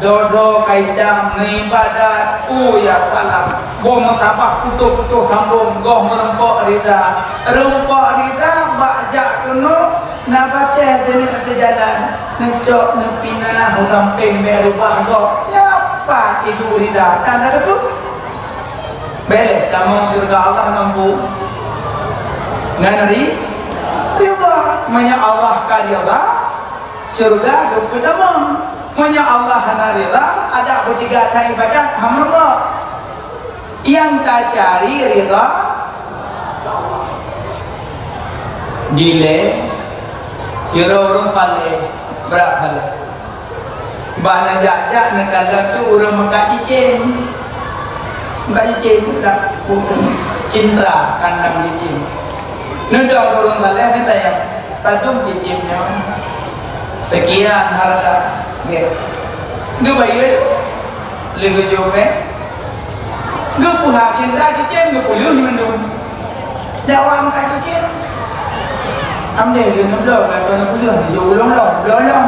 dho-dho ka itam, neuibadat, oh ya salam. Boh meusabah putôh-putôh sambông, goh meurumpok ridha. Rumpok ridha bak jak keunoe, na batèe teuneuk teujalan, neucok, neupinah, sampéng bèk reubah gob. Nyan pat iduek ridha, dan ada pun. Bèk lé tamong syeuruga Allah ngon peue? Ngon ri-, ridha. Meunyoe Allah ka ridha, syeuruga geupeutamong. Meunyoe Allah hana ridha, adak beutiga that ibadat, hana meurumpok. Nyang tacari ridha Allah. Dilèe, sidroe ureueng saleh, brat saleh. Bak neujak-jak neukalon teuk ureueng meukat cicém. Meukat cicém lah, cintra kandang cicém. Neudong ureueng saleh neutanyong, "Padum cicém nyoe?" "Sekian harga." Gèt. Geubayeue teuk. Lheuh geujok, eh. Geupeuhah cintra cicém, geupeuleueh mandum. Dakwah meukat cicém. Alhamdulillah, lheuh neubloe, lheuh neubloe, neujok ulôn lom, bloe lom.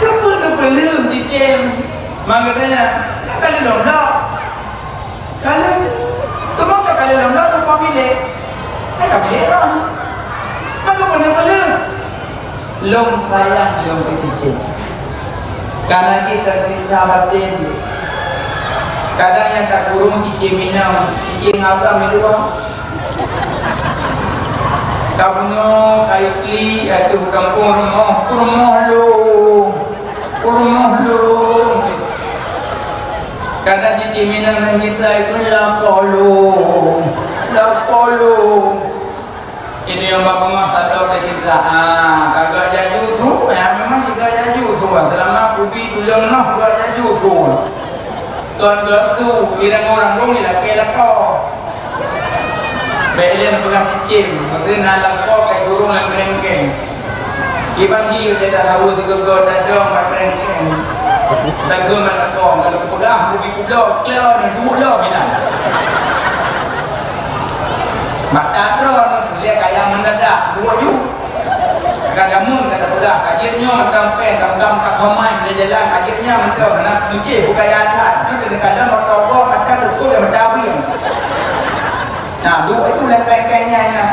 Keupeue neupeuleueh cicém? Maka geutanyong, "Ka lheuh lôn bloe?" Ka lheuh, teuma ka lheuh lôn bloe, teuma milék. Eh, ka milék droe. Maka peue neupeuleueh? Lôn sayang lôn keu cicém. Ka na jih teusiksa batén. Kadang nyang takurong cicém inong, cicém agam di luwa. Ka bunoe, ka iklik ateueh gampông rumoh, "Peurumoh lôn, peurumoh lôn." Kadang cicém inong nyan jitrai pun, "Lakoe lôn, lakoe lôn." Ini nyang bak beungoh tadong teucinta. Ah, ka geuh jaju tu, ya memang sigoe jaju tu. Selama kubi tuleueng noh geuh jaju tu. Kon geuh tu, ireng ureueng dong ilakèe lakoe. Bèk lé peugah cicém, maksudnya na lakoe ka turun lam kerengkeng. Iban hi dia dah tahu sigoe-goe tadong bak kerengkeng. Takheun lam lakoe, kalau peugah kubi kubloe, kleu ni duek lom inan. Mata droe nyoe lé kaya mendadak, dua ju. Kadang mun ka tapeugah, ka jeuet nyoe mantong pen, tam-tam ka somai di jalan, ka jeuet nyoe mantong, hana meucéh bukaya that. Nyoe keuneuk kalon moto gob, mata teusul mata bieng. Nah, dua ju lé pengkeng nyan, nah.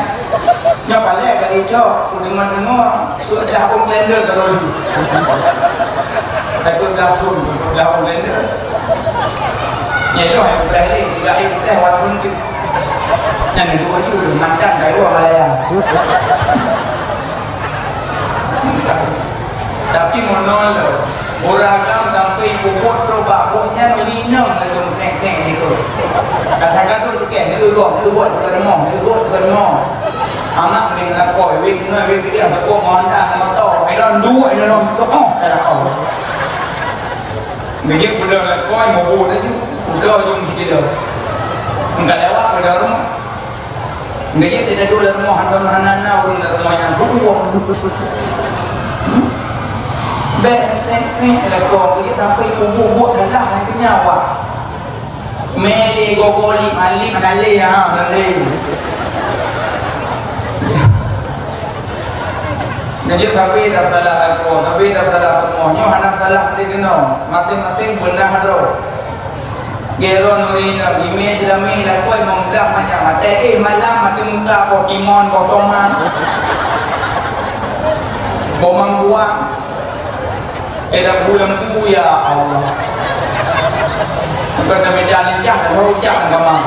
Nyoe paléng kali cok, kudeungoe-deungoe, sudah Outlander kalau ju. Satu dah thon, sudah Outlander. Nyoe lôn hai putéh lé, tiga hai putéh, dua thon tu. Nyan dua ju, mantan kaya Malaya. Tapi meunoe lé, ureueng agam sampai peubuet tu bak buet nyan, ureueng inong lagèe nek-nek gitu. Kata-kata tu cukèh, ni ureueng, ni ureueng, ni ureueng, ni ureueng. Anak dia lakoe, weh kena, weh kena, lakoe Honda, motor, eh, dan dua, eh, dan tu, oh, dah lakoe. Geujeuet peudong lakoe, meubuet laju. Peudong jong sikilo. Engka lewat peudong rumoh. Geujeuet di dadu lam rumoh, hana, hana, hana ureueng lam rumoh nyan suruh. Hmm? Bèk neuk-neuk lakoe, geujeuet sampai buet-buet salah, hana keunyawa. Mé lé gogo lip, alip hana lé, ha, hana lé. Jadi, tapi dak salah lakoe, tapi dak salah rumoh. Nyoe hana salah di keunoe. Masing-masing beunah droe. Gero nuri na bimé jelami lakoi meumblah manyak maté, eh, malam mati muka boh timon, boh toman, boh mangkuang. Eh, dah bulan ku, ya Allah. Bukan dah meja lincah, dah ucap nak gamang.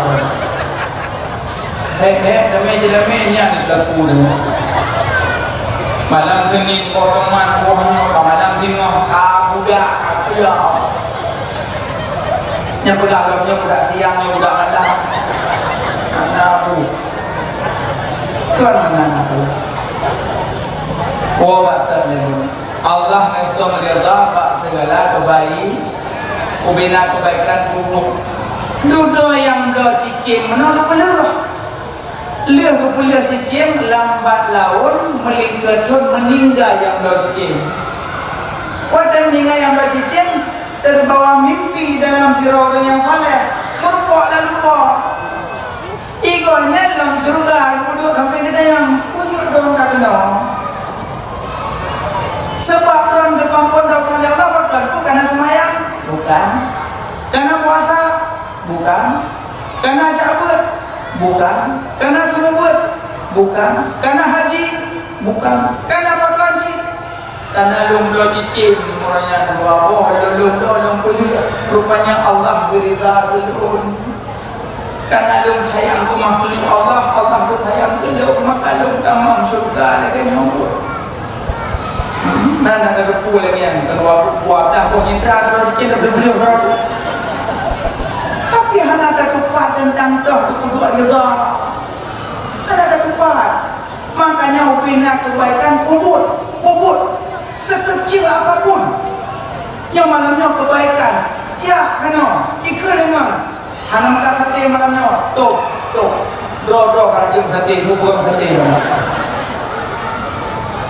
Hek, hek, damé jeulamé nyan di pelaku tu. Malam Senin potongan boh nyoe, ka malam Singoh ka budak, ka kuda. Nyan peugah lom nyoe budak siang, nyoe budak malam. Anak bu. Kon mana nak salah. Oh, bahasa ni. Allah neusöm ridha bak segala kebaik, ubena kebaikan tubuh. Dudoe nyang do cicém meunan geupeuleueh. Lheueh geupeuleueh cicém lambat laun meulingka thon meuninggai nyang do cicém. Watèe meuninggai nyang do cicém, terbawa mimpi dalam sidroe ureueng nyang saleh, meurumpok lalu po. Igoe nyan lam syeuruga geuduek sampoe geutanyoe, peue jeuet droe ka keunoe. Sabab droe geupampon desya lé Allah, pakon? Bukan na seumayang? Bukan. Kana puasa? Bukan. Kana jak beuet? Bukan. Kana seumeubeuet? Bukan. Kana haji? Bukan. Kana pakon cit? Kana lôn bloe cicém, uroe nyan dua boh, lôn, lôn bloe, lôn peuleueh. Rupanya Allah geuridha keu lôn. Kana lôn sayang keu makhluk Allah, Allah geusayang keu lôn, maka lôn tamong syeuruga lagèe nyoe. Hmm, nan na teupeue lagèe nyan, keudua buah dah boh cinta, keudua cicém, dah beuleueh-beuleueh. Tapi hana tatupat teuntang toh keu ridha. Hana tatupat. Makanya ubena kebaikan peubuet, peubuet sekecil apapun. Nyoe malam nyoe kebaikan, jak keunoe, ikeu lé ngon. Hana makan saté malam nyoe, tôh, tôh. Droe-droe ka rajin saté, mupeugöt saté nyoe.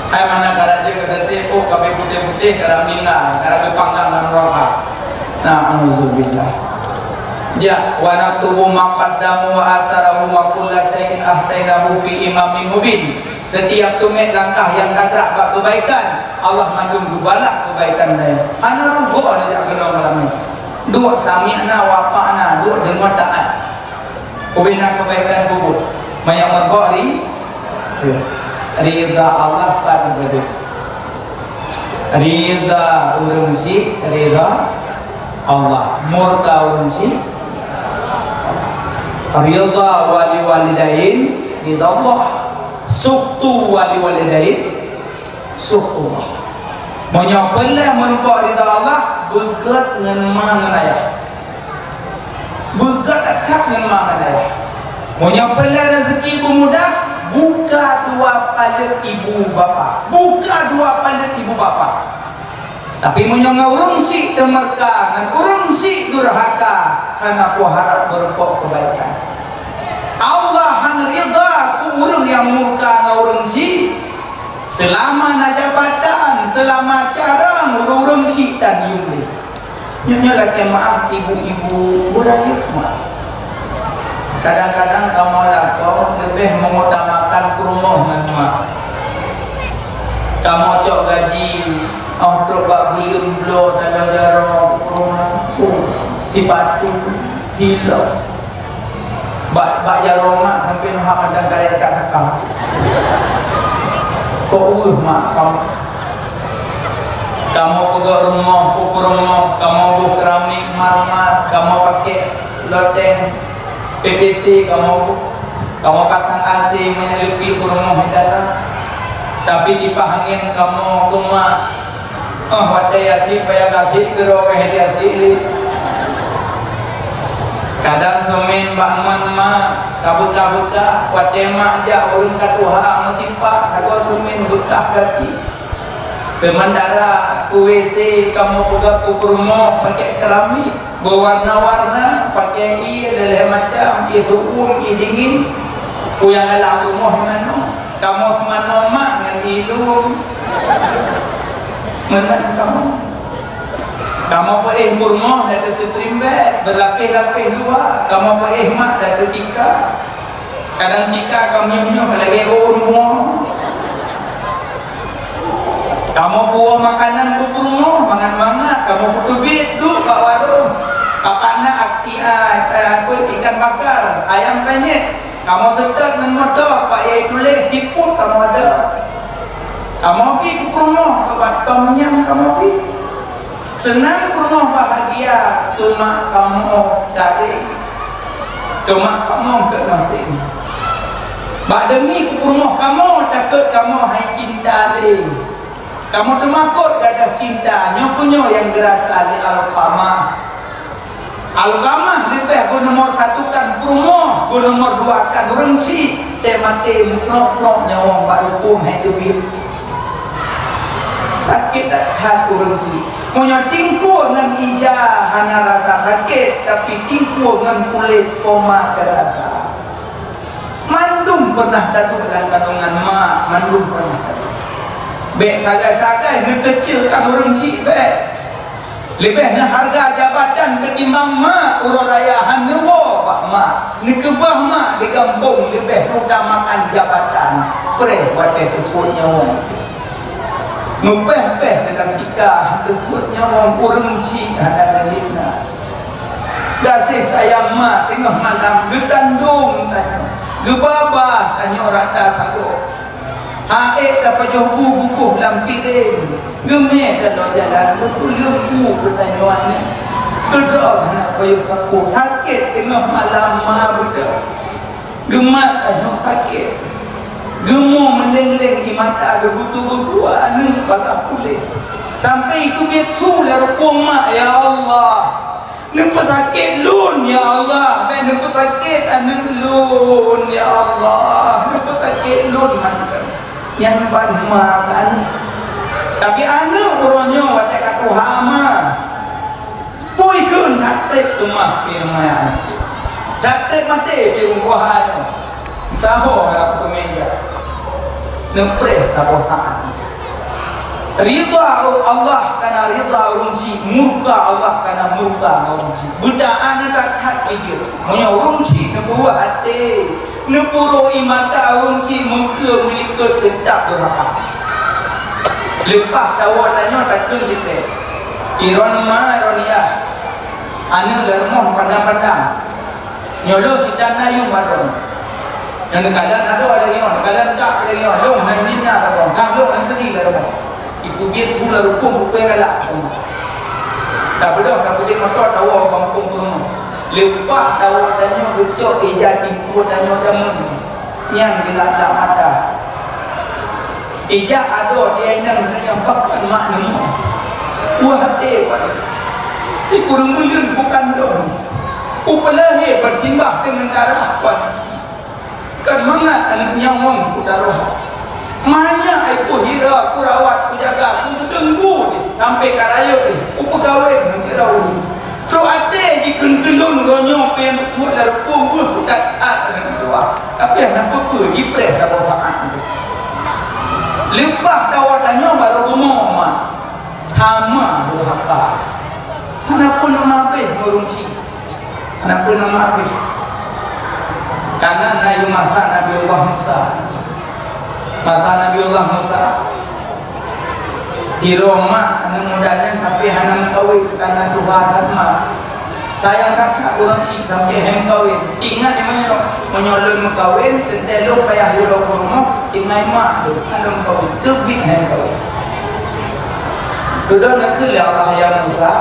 Hai mana ka rajin saté, oh, kabeh putéh-putéh, ka meuninggai, ka geupanggang lam neuraka. Na'udzubillah. Jak, wa naktubu ma qaddamu wa asarahu wa kulla syai'in ahsainahu fi imamin mubin. Setiap teumèt langkah nyang tagrak bak keubaikan, Allah mandum geubalah keubaikan nyan. Hana rugoe neujak keunoe malam nyoe. Duek sami'na wa ata'na, duek deungon taat. Ubena keubaikan peubuet. Manyang meurumpok ri-, ridha Allah pat geuduek. Ridha ureueng syiek, ridha Allah. Murka ureueng syiek, ridha wali walidain, ridha Allah. Sukhtu wali walidain, sukhtullah. Meunyoe peureulèe meurumpok ridha Allah, beugöt ngon ma ngon ayah. Beugöt that ngon ma ngon ayah. Meunyoe peureulèe rezeki beumudah, buka dua paleuet ibu bapa. Buka dua paleuet ibu bapa. Tapi meunyoe ngon ureueng syiek teumeurka, ngon ureueng syiek durhaka, hana kuharap meurumpok keubaikan. Allah hana ridha keu ureueng nyang murka ngon ureueng syiek. Seulama na jabatan, seulama carông, ureueng-ureueng syiek tan yuem lé. Nyoe, nyoe lakèe meu'ah ibu-ibu, beurayeuk meu'ah. Kadang-kadang kamoe lakoe leubeh meungutamakan peurumoh ngon mak. Kamoe cok gaji, oh, trok bak buleuen bloe, dalam jaroe, peurumoh, oh, sipatu, silop. Bak, bak jaroe mak sampoe neuhah mantong karét cak saka. Kok weueh mak kamoe. Kamoe peugöt rumoh, peue rumoh, kamoe boh keramik mar-mar, kamoe paké loteng P V C, kamoe boh, kamoe pasang A C, minyeuk leupie peurumoh di dalam. Tapi kipah angén kamoe keu mak. Oh, watèe gasien, payah gasien keudroe ka gasien lé. Kadang seumén bak ngon mak ka beuka-beuka, watèe mak jak ureueng ka tuha meusipak, sagoe seumén beukah gaki. Seumeuntara keu W C kamoe peugöt keu peurumoh paké keramik. Beuwarna-warna, paké ié lhèe-lhèe macam, ié su'um, ié dingin. Peue nyang galak rumoh manoe. Kamoe seumanoe mak ngon ié lôn. Meunan kamoe. Kamoe peuéh peurumoh dan teuseutrim bèk, beulapéh-lapéh luwa. Kamoe peuéh mak dan teutika. Kadang tika ka miyuh-miyuh lagèe ureueng bumoe. Kamoe puwoe makanan keu peurumoh mangat-mangat, kamoe peuteubiet duek bak warông. Pakon na aktian Ikan bakar, ayam penyet, kamoe seutôt ngon moto, bak yai tuléh, siput kamoe adak. Kamoe pi keu peurumoh, keu batom nyang kamoe pi. Seunang peurumoh bahagia, teuma kamoe tarek, teuma kamoe keu maséng. Bak deungon keu peurumoh kamoe, takot kamoe hai cinta lé. Kamoe teumakot gadoh cinta, nyoe keuh nyoe nyang geurasa lé Alqamah. Alqamah leubeh geunomor satu kan peurumoh, geunomor dua kan ureuëng chik, teumaté meukrok-krok nyawöng bak rukông hai teubiet. Sakét that-that ureuëng chik. Meunyoe tingkue ngon ija hana rasa sakét, tapi tingkue ngon kulét poma teurasa. Mandum pernah taduek lam kandungan mak, mandum pernah taduek. Bék sagai-sagai neukeucilkan ureuëng chik bék. Leubeh neuharga jabatan keutimbang mak, uroe raya han neuwoe bak mak. Neukeubah mak di gampông leubeh utamakan jabatan. Preh watée teusuet nyawöng. Meupéh-péh dalam tika, teusuet nyawöng ureuëng chik hana lé na. Gaséh sayang ma teungoh malam geukandong tanyoe, geubaba tanyoe rata sagoe. Ha'ék tapajoh bu bungkôh lam piréng, geumé tanoh jalan geusuleuem bu keu tanyoe aneuëk. Keudroe hana payoh sapeue, sakét teungoh malam ma beudôh. Geumat tanyoe sakét. Geumo meuleng-leng di mata geugusu-gusu aneuëk bagaih puléh. Sampai ikeubiet su lam rukông mak, "Ya Allah, neupeusakét lôn, ya Allah, bék neupeusakét aneuëk lôn, ya Allah, neupeusakét lôn mantong." Nyan ban ma keu aneuëk. Tapi aneuëk uroe nyoe watée ka tuha ma. Pui kheun that treb keumah pih meunan. That treb maté pih rumoh hai. Taho rab keumeja. Neupreh saboh saát. Ridha Allah kana ridha ureuëng chik, murka Allah kana murka ureuëng chik. Beuda na that-that ijeuet. Meunyoe ureuëng chik neupeuwah até, neupuro ie mata ureuëng chik, meukeue meulikot teutap durhaka. Leupah tawoe tanyoe takheun jitreb. Iron ma, iron yah. Aneuëk lam rumoh pandang-pandang. Nyoe lôn cit dan na yum mat droe. Nyang neukalon adoe lagée nyoe, neukalon kab lagée nyoe, lôn hana nina saboh, tham lôn hana teudi lagée nyoe. Ipeubiet su lam rukông peuet galak. Tabeudôh tapeudeh moto tawoe gampông peurumoh. Leupah tawoe tanyoe geucok ija timpue tanyoe jameun. Nyan geulak-lak mata. Ija adoe di inong nyang pakon mak neumoe. Wah até pat. Sikureueng buleuen bukon dong. Kupeulahé beusimbah deungon darah pat. Kon mangat aneuëk nyawöng kutaroh. Manyak ai kuhira, kurawat, kujaga, kuseudeueng bu sampai ka rayeuk, kupeukawen ngon hira ureuëng. Trok até jikheun keu lôn uroe nyoe peue nyang beutôi lam rukông beuh kutat-that aneuëk dua. Tapi hana peue-peue jipreh saboh saát. Leupah tawoe tanyoe barô geumoe mak. Sama durhaka. Hana peureunah maabeh ureuëng chik. Hana peureunah maabeh. Kana na yum masa Nabi Allah Musa. Masa Nabi Allah Musa, sidroe mak aneuëk muda nyan tapi hana meukawen kana tuha that mak. Sayang that-that ureuëng chik sampoe han meukawen. Ingat meunyoe, meunyoe lôn meukawen, teuntée lôn payah hireuen peurumoh, tinggai mak lôn, han lôn meukawen. Keubiet han meukawen. Dudoe neukheun lé Allah, "Ya Musa,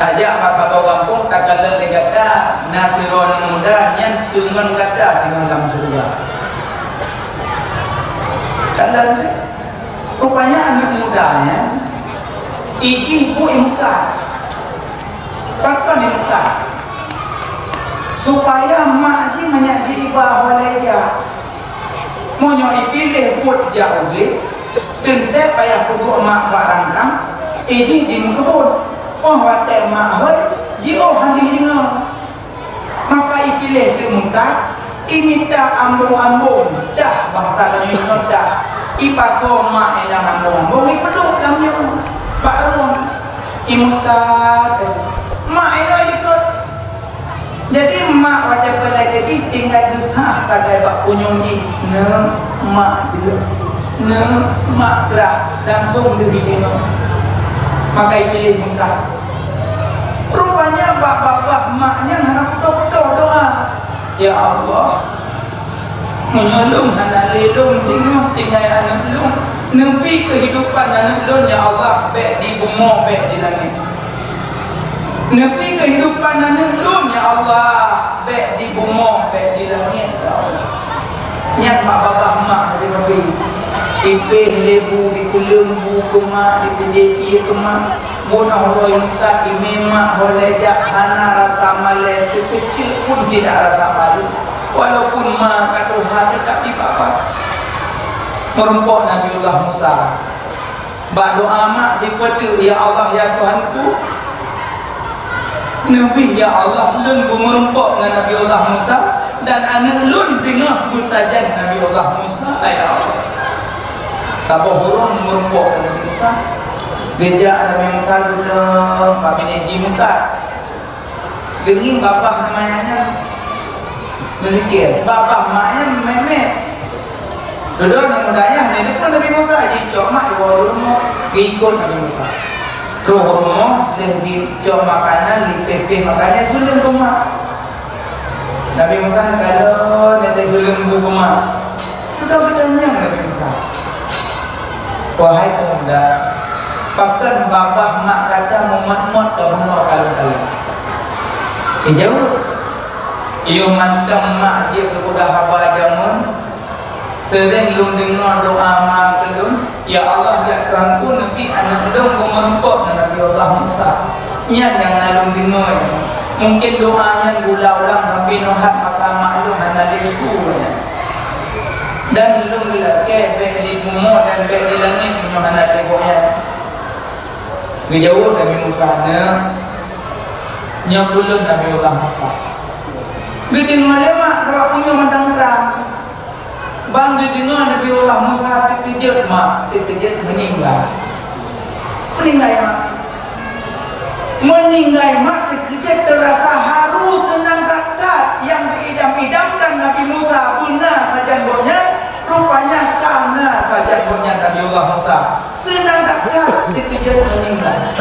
tajak bak saboh gampông, takalon lé gata, na sidroe aneuëk muda nyan keu ngon gata singoh lam syeuruga." Takalon cit. Rupanya aneuëk muda nyan, ijih buet meukat. Pakon meukat? Supaya mak jih manyak jiiba ho lé jak. Meunyoe ipiléh buet jak u glé, teuntée payah peuduek mak bak rangkang, ijih dimeukeubon. Óh watée mak hôi, jiôh han jih deungoe. Maka ipiléh teuk meukat, imita ambông-ambông, dah bahasa tanyoe inoe dah. Ipasoe mak inan ambông-ambông, ipeuduek lam nyoe, bak rueng. Imeukat, mak inoe ikot. Jadi mak watée peulai jadi tinggai geusah sagai bak punyueng jih, "Neuk, mak deuek, neuk, mak grah," langsong deuh ideungoe. Maka ipiléh meukat. Rupanya bak babah mak nyan hana putôh-putôh doa. Ya Allah, meunyoe lôn hana lé lôn singoh tinggai aneuk lôn, neubri keuhidupan aneuk lôn, ya Allah, bèk di bumoe, bèk di langèt. Neubri keuhidupan aneuk lôn, ya Allah, bèk di bumoe, bèk di langèt, ya Allah. Nyan mak babah mak sabe-sabe. Ipéh lé bu, diseuleueng bu keu mak, dipeujép ié keu mak. Bunoe uroe meukat imé mak ho lé jak hana rasa malèe, sikeucil pun tidak rasa malu. Walaupun ma ka tuha, teutap di babah. Meurumpok Nabiullah Musa. Bak doa mak sipeue teuk, "Ya Allah, ya Tuhanku, neubri, ya Allah, lôn beumeurumpok ngon Nabiullah Musa dan aneuk lôn teungoh meusajan Nabiullah Musa, ya Allah." Saboh ureueng meurumpok ngon Nabi Musa. Geujak Nabi Musa geudong bak binéh jih meukat. Geuring babah nyan meusikir, babah mak nyan meumet-met. Dudoe aneuk muda nyan di depan Nabi Musa, jicok mak dibawa u rumoh, geuikot Nabi Musa. Troh u rumoh, lheuh jicok makanan, jipéh-péh makanan, seuleueng keu mak. Nabi Musa neukalon, neuseuleueng bu keu mak. Dudoe geutanyong Nabi Musa, "Wahai peumuda, pakon babah mak gata meumot-mot ka bunoe kalon-kalon?" Geujaweueb, "Yoh mantong mak jeuet geupeugah haba jameun, seuréng lôn deungoe doa ma keu lôn, 'Ya Allah, ya Tuhanku, neubri aneuk lôn beumeurumpok ngon Nabi Allah Musa.' Nyan nyang na lôn deungoe nyan. Mungken doa nyan geuulang-ulang sampoe nyoe hat maka mak lôn hana lé su nyan. Dan lôn geulakèe bèk di bumoe dan bèk di langèt meunyoe hana lé gob nyan." Geujaweueb Nabi Musa, "Neuk, nyoe keu lôn Nabi Allah Musa." Geudeungoe lé mak, sabab meunyoe mantong trang. Ban geudeungoe Nabi Allah Musa teukeujot mak, teukeujot meuninggai. Meuninggai mak. Meuninggai mak teukeujot, teurasa haru seunang that-that nyang geuidam-idamkan Nabi Musa beuna sajan gobnyan, rupanya ka na sajan gobnyan Nabi Allah Musa. Seunang that-that teukeujot meuninggai.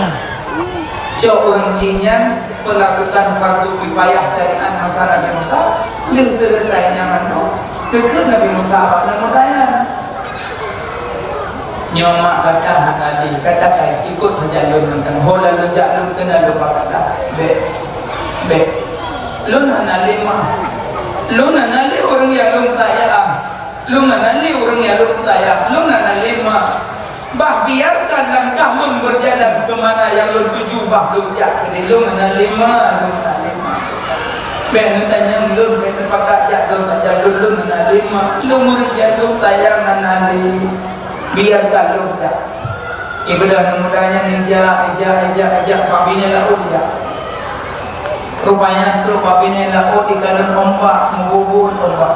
Cok ureueng chik nyan peulakukan fardu kifayah syariat masa Nabi Musa, lheueh seuleusai nyan mandum, geukheun Nabi Musa bak aneuk muda nyan, "Nyoe mak gata hana lé, gata ka ikot sajan lôn mantong. Ho lôn jak lôn keunan lôn bak gata. Bèk, bèk. Lôn hana lé mak. Lôn hana lé ureueng nyang lôn sayang. Lôn hana lé ureueng nyang lôn sayang. Lôn hana lé mak. Bah biarkan langkah lôn berjalan ke mana yang lôn tuju, bah lôn jak keudéh. Lôn hana lé ma, lôn hana lé ma. Bèk neutanyong lôn, bèk neupakat jak lôn sajan lôn, lôn hana lé ma. Lôn ureueng nyang lôn sayang hana lé. Biarkan lôn jak." Ibeudôh aneuk muda nyan ijak, ijak, ijak, ijak bak binéh laôt ijak. Rupanya trok bak binéh laôt ikalon umbak, meubuet-buet umbak.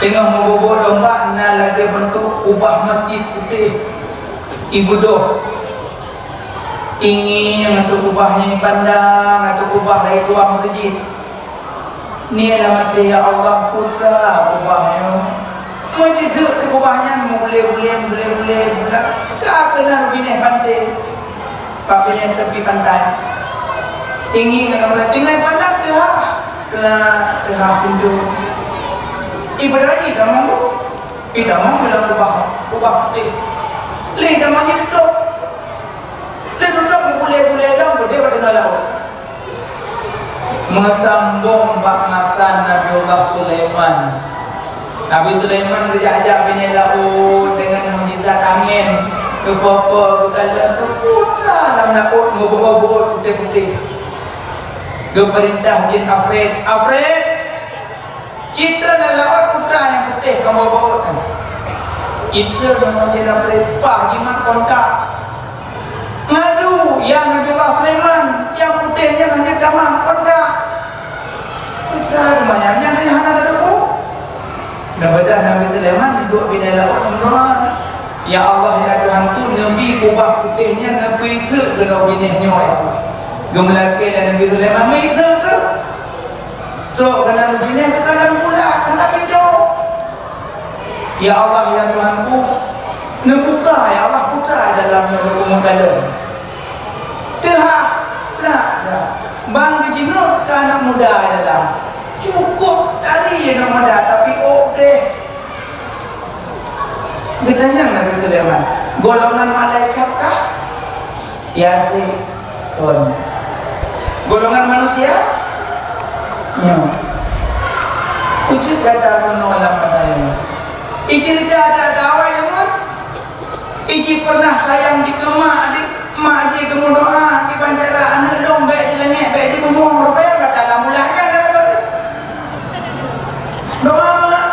Teungoh meubuet-buet umbak na lagèe beuntuk kubah masjid putéh. Ibeudôh. Ingieng ateueh kubah nyan, ipandang ateueh kubah lagèe kubah masjid. Niet lam até, "Ya Allah, peue treuk kubah nyoe." Meujiseuek teuk kubah nyan, meugulé-gulé, meugulé-gulé, ka keunan binéh panté. Bak binéh tepi pantai. Ingieng ngon ureueng tinggai pandang teuhah, teuhah pintoe. Ibarat itamong, itamong dalam kubah, kubah putéh. Lé itamong jitutôp. Lé tutôp, gulé-gulé dong, geude bak teungoh laôt. Meusambong bak masa Nabiullah Sulaiman. Nabi Sulaiman geujak-jak binéh laôt deungon mukjizat angén, geupoh-poh, geukalon, geuputra lam laôt, meubeuet-beuet putéh-putéh. Geupeurintah jin Afrit, "Afrit, citreun lam laôt putra nyang putéh kamoe beuet nyan." Citreun lam laôt jin Afrit, paih jimat kontak. Ngadu, "Ya Nabiullah Sulaiman, nyang putéh nyan hana tamah kontak." Putra lumayan, nyang hana tatu'oh. Neubeudôh Nabi Sulaiman duek binéh laôt meudoa, "Ya Allah, ya Tuhanku, neubri kubah putéh nyan neubri seuek keunoe binéh nyoe, ya Allah." Geumeulakèe lé Nabi Sulaiman, "Meuiseuek keuh." Trok keunan binéh geukalon bulat, hana pintoe. "Ya Allah, ya Tuhanku, neubuka, ya Allah, putra dalam nyoe keu meukalon." Teuhah, Ban geujingeuk keu aneuk muda dalam. Cukôp tari aneuk muda, tapi ôk deh. Geutanyong Nabi Sulaiman, "Golongan malaikat kah?" "Ya, si kon." "Golongan manusia?" "Nyo." Kujeuet gata meunoe lam masa nyoe. Iceurita ada-ada awai nyoe. Iji pernah sayang dikeue mak, di mak jih geumeudoa, "Kiban cara aneuk lôn bèk di langèt, bèk di bumoe." Rupanya gata lam ulah nyang gata doa. Doa mak.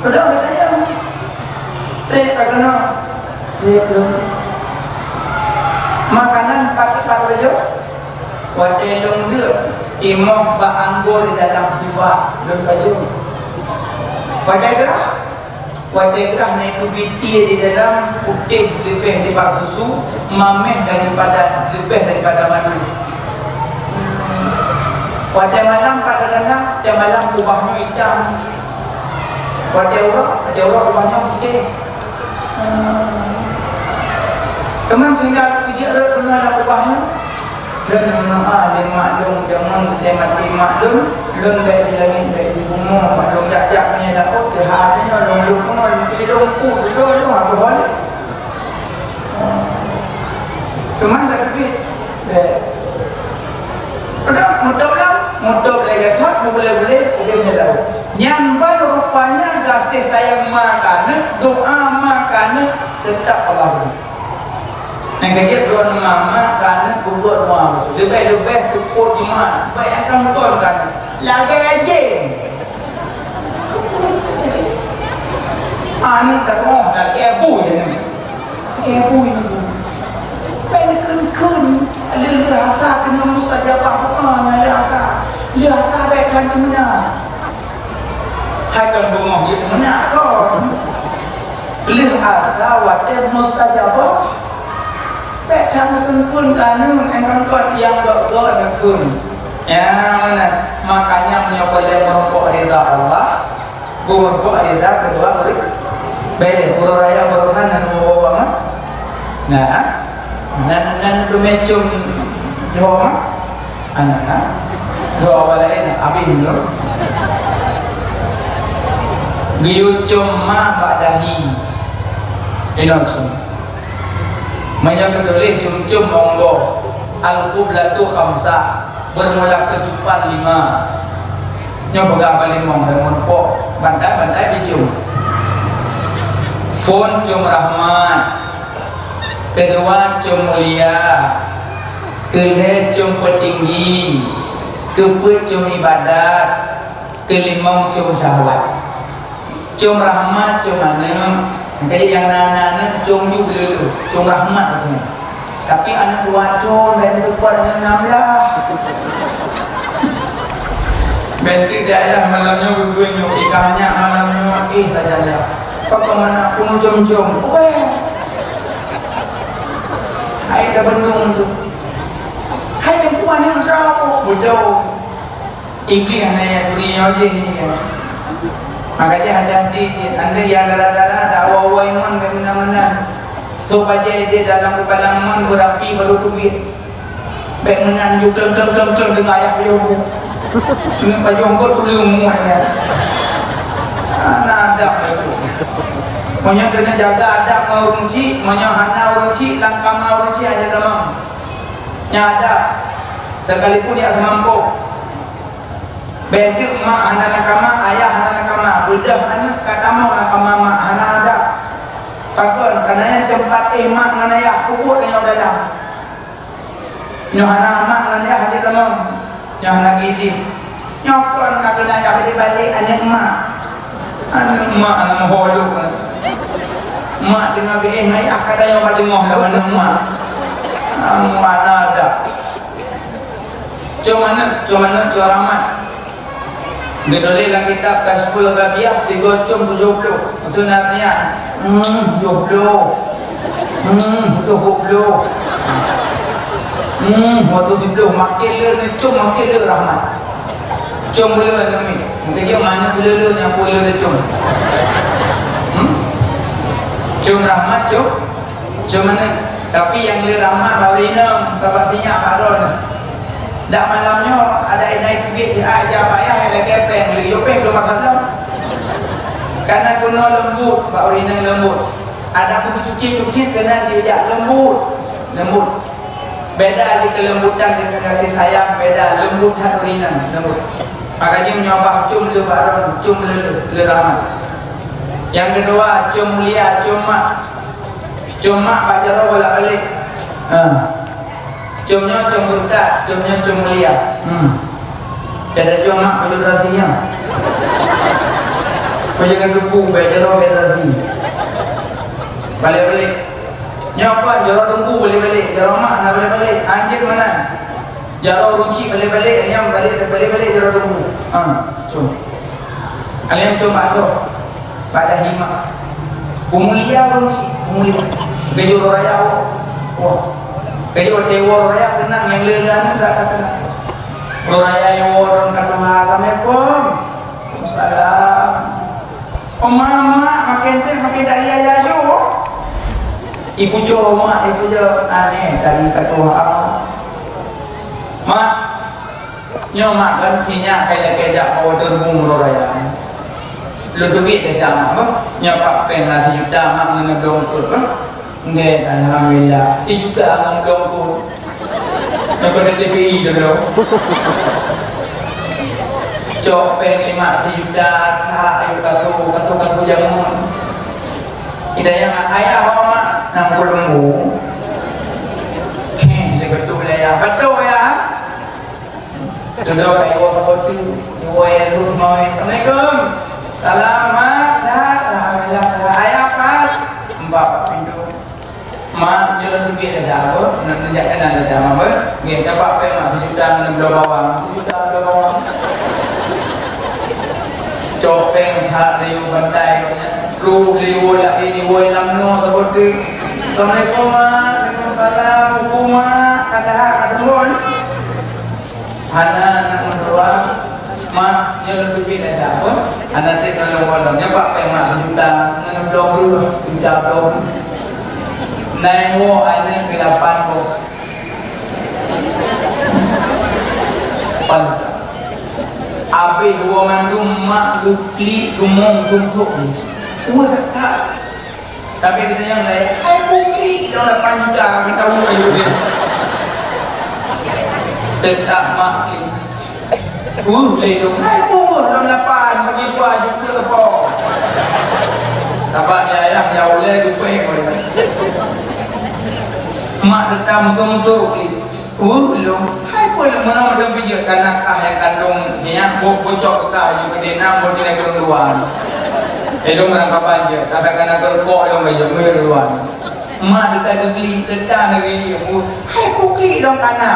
Doa gata nyang. Trép ka keunoe. Trép lôn. Makanan pat-pat lôn pajoh. Watèe lôn deuk, imoh bak anggô di dalam sibak lôn pajoh. Watèe geurah, Watèe geurah na keubiet ié di dalam, putéh leubeh nibak susu, maméh daripada, leubeh daripada madu. Watèe malam pat tatanda, watèe malam kubah nyoe itam. Watèe uroe, watèe uroe kubah nyoe putéh. Teuma sehingga keu jeuet rot keunoe lam kubah nyoe. Lôn meudoa lé mak lôn, jameun watèe maté mak lôn, lôn bèk di langèt, bèk di bumoe, mak lôn jak-jak meunyoe laôt, teuhah nyoe lôn lôn keunoe, lôn pi lôn pu, lôn lôn atoh lé. Teuma tapi bèk. Udah, mutôb lom, mutôb lagèe that, meugulèe-gulèe, udép di laôt. Nyan ban rupanya gaséh sayang ma keu aneuk, doa ma keu aneuk, teutap Allah ridha. Nyang keujeuet droeneuh mama ka aneuk peubuet dua, leubeh-leubeh seupôt jeumaat, bèk nyang kon-kon ka aneuk. Lagèe jén. Aneuk teukoh lagèe bui aneuk. Lagèe bui aneuk. Bèk neukheun-kheun, lheuh-lheuh asa keuneuk mustajabah doa nyan lheuh asa. Lheuh asa bèk that teumeunak. Hai kon beungoh jeuet teumeunak kon. Lheuh asa watèe mustajabah. Bèk that neukheun-kheun keu aneuk, nyang kon-kon nyang gèt-gèt neukheun. Ya, meunan. Makanya meunyoe peureulèe meurumpok ridha Allah, meurumpok ridha keudua ureueng. Bèk lé, uroe raya baroesa nan meuwoe mah. Nah, nan, nan teumé com jihôi mah. Aneuk, ha? Dua awak laén habéh nyoe. Geuyue com ma bak dahi. Inoe com. Meunyoe geutuléh com-com monggo. Al-qiblatu khamsah. Bermula kecupan lima. Nyoe peugah bak limong dan meurumpok. Bantai-bantai dicom. Phôn com rahmat. Keudua com mulia. Keulhèe com peutinggi, keupeuet com ibadat, keulimong com syahwat. Com rahmat com aneuk, nyang na, na aneuk com ju beuleuh-leuh, com rahmat tu. Tapi aneuk dua com, bèk neuteupeue aneuk nam lah. Bèk di ayah malam nyoe beugui nyoe, ikah nyak malam nyoe, ih saja ya. Pakon mana pun com-com, weh. Hai dah bendung tu. Hai teungku aneuk droe, beutôi. Iblih hana jak turi nyoe jih nyan. Maka jih hati-hati cit. Andai nyang dara-dara, dak awai-awai mon bèk meunan-meunan. Soe pajoh idéh dalam keupalang mon beurapi baru teubiet. Bèk meunan ju gleueng-gleueng-gleueng deungon ayah beliau bu. Ini pajoh engkau tuleueng muai nyan. Hana adab lagèe tu. Meunyoe keuneuk jaga adab ngon ureueng chik, meunyoe hana ureueng chik, lam kama ureueng chik hana tamong. Nyan ada, sekalipun jak seumampoe. Bèk teuk mak hana lam kama, ayah hana lam kama, beudôh aneuk ka tamong lam kama mak, hana ada. Pakon, kareuna nyan teumpat éh mak ngon ayah, peubuet nyoe dalam. Nyoe hana mak ngon ayah hana tamong, nyoe hana geuidhin. Nyoe kon ka keuneuk jak balek-balek aneuk mak. Aneuk mak hana meuho lom. Mak teungoh geuéh ngon ayah, ka tanyoe bak teungoh lam aneuk mak. Aneuk mak hana ada. Com aneuk, com aneuk, com rahmat. Geutuléh lam kitab Kasyful Ghabiyah sigoe com tujoh ploh. Maksudnya, hmm, tujoh ploh. Hmm, tujoh ploh. Hmm, waktu siploh, makin le neucom, makin le rahmat. Com beu le aneuk miet. Mungkin jih aneuk beu le, le nyang pun le neucom. Hmm? Com rahmat, com. Com aneuk. Tapi nyang le rahmat baru inong, sabab sinyak baroe nyan. Dak malam nyoe ada inai teubiet siat jak bak yah, ilakée péng, lheueh yue péng dua masalah. Kana keunoe leumbot, bak ureueng inong leumbot. Ada beucukiet-cukiet keunan jijak leumbot, leumbot. Beda jih keulembutan deungon kasih sayang, beda, leumbot that ureueng inong, leumbot. Makajih meunyoe bah cum le baron, cum le, le rahmat. Nyang keudua, cum mulia, cum mak. Cum mak bak jaroe bolak-balik. Ha. Cum nyoe cum beureukat, cum nyoe cum mulia. Hmm. Kada cum mak baju terasi nyoe. Baju kan tupu, baju jaroe baju terasi. Balik-balik. Nyoe apa? Jaroe teungku balik-balik, jaroe mak na balik-balik. Anjing mana? Jaroe ruci balik-balik, nyang balik, balik-balik jaroe teungku. Ha, cum. Além cum mak tu. Pada hima. Peumulia ureueng si, peumulia. Keujeuet raya wo. Wo. Keujeuet dewa raya seunang, nyang le-le aneuk dak ka teunang. Raya yo ureueng ka tuha, "Assalamualaikum." "Waalaikumsalam." "Oh, mak, mak, makin trép, makin tak ria yaju." Ipujoe mak, ipujoe. Aneh, tadi ka tuha. Mak, Nyoe mak kan sinyak kai lakée jak bak waterboom uroe raya. Lôn teubiet desya mak bah. Nyoe pat péng na sijuta mak ngon bloe eungkôt bah. Nggét, alhamdulillah. Sijuta ngon bloe eungkôt. Nyoe keuneuk T P I dulu. Cok péng lima sijuta, sa ayue kasô, kasô-kasô jameun. Ida nyang ayah ho mak, nang peulunggu. Heh, lé beutôi lé ya. Beutôi ya. Dudoe ka iwoe saboh teuk, iwoe lheueh seumawé. "Assalamualaikum." "Salam, Mak. Sehat?" "Alhamdulillah, sehat." "Ayah pat?" "Mbak bak pintoe." "Mak, nyoe lôn teubiet lé jak beuh, nyoe jak keunan lé jak, Mak, beuh. Nggih, dapat péng, Mak, sijuta ngon bloe bawang." Sijuta bloe bawang. Cok péng that lé yue bantai gobnyan. Troh lé yue laén, iwoe lam noe saboh teuk. "Assalamualaikum, Mak." "Waalaikumsalam." "Uku, Mak, ka that, ka teumbon." Hana aneuk meutuah, "Mak, nyoe lôn teubiet lé jak beuh." Hana trép ngon lôn, nyoe bak péng mak sijuta, ngon bloe breueh, sijuta bloe breueh. Na iwoe aneuk keu lapan boh. Pan. Abéh woe mandum mak geuklik geumeung geumbok. Wah, that. Tapi geutanyoe laén, "Hai bukri, dalam lapan juta, kita urus aja dia." Tetap mak ni. Uh, lé dong. "Hai bukri, dalam lapan, bagi dua juta lepas." Tabak dia ayah, ya ulai, dupai kau. Mak tetap mutu-mutu ni. Uh, lôn. Hai peue lôn meunoe dong bijeu kana kah nyang kandong nyak, bo-, bocok kah ju keudeh nam, bo tinggai keudong luwa. Eh, lôn meurangkaban jeuet, kata kana keurukok lôn bijeu, meureuloan. Mak teuka geuklik, teuka lagèe nyoe. Hai peue klik dong kana.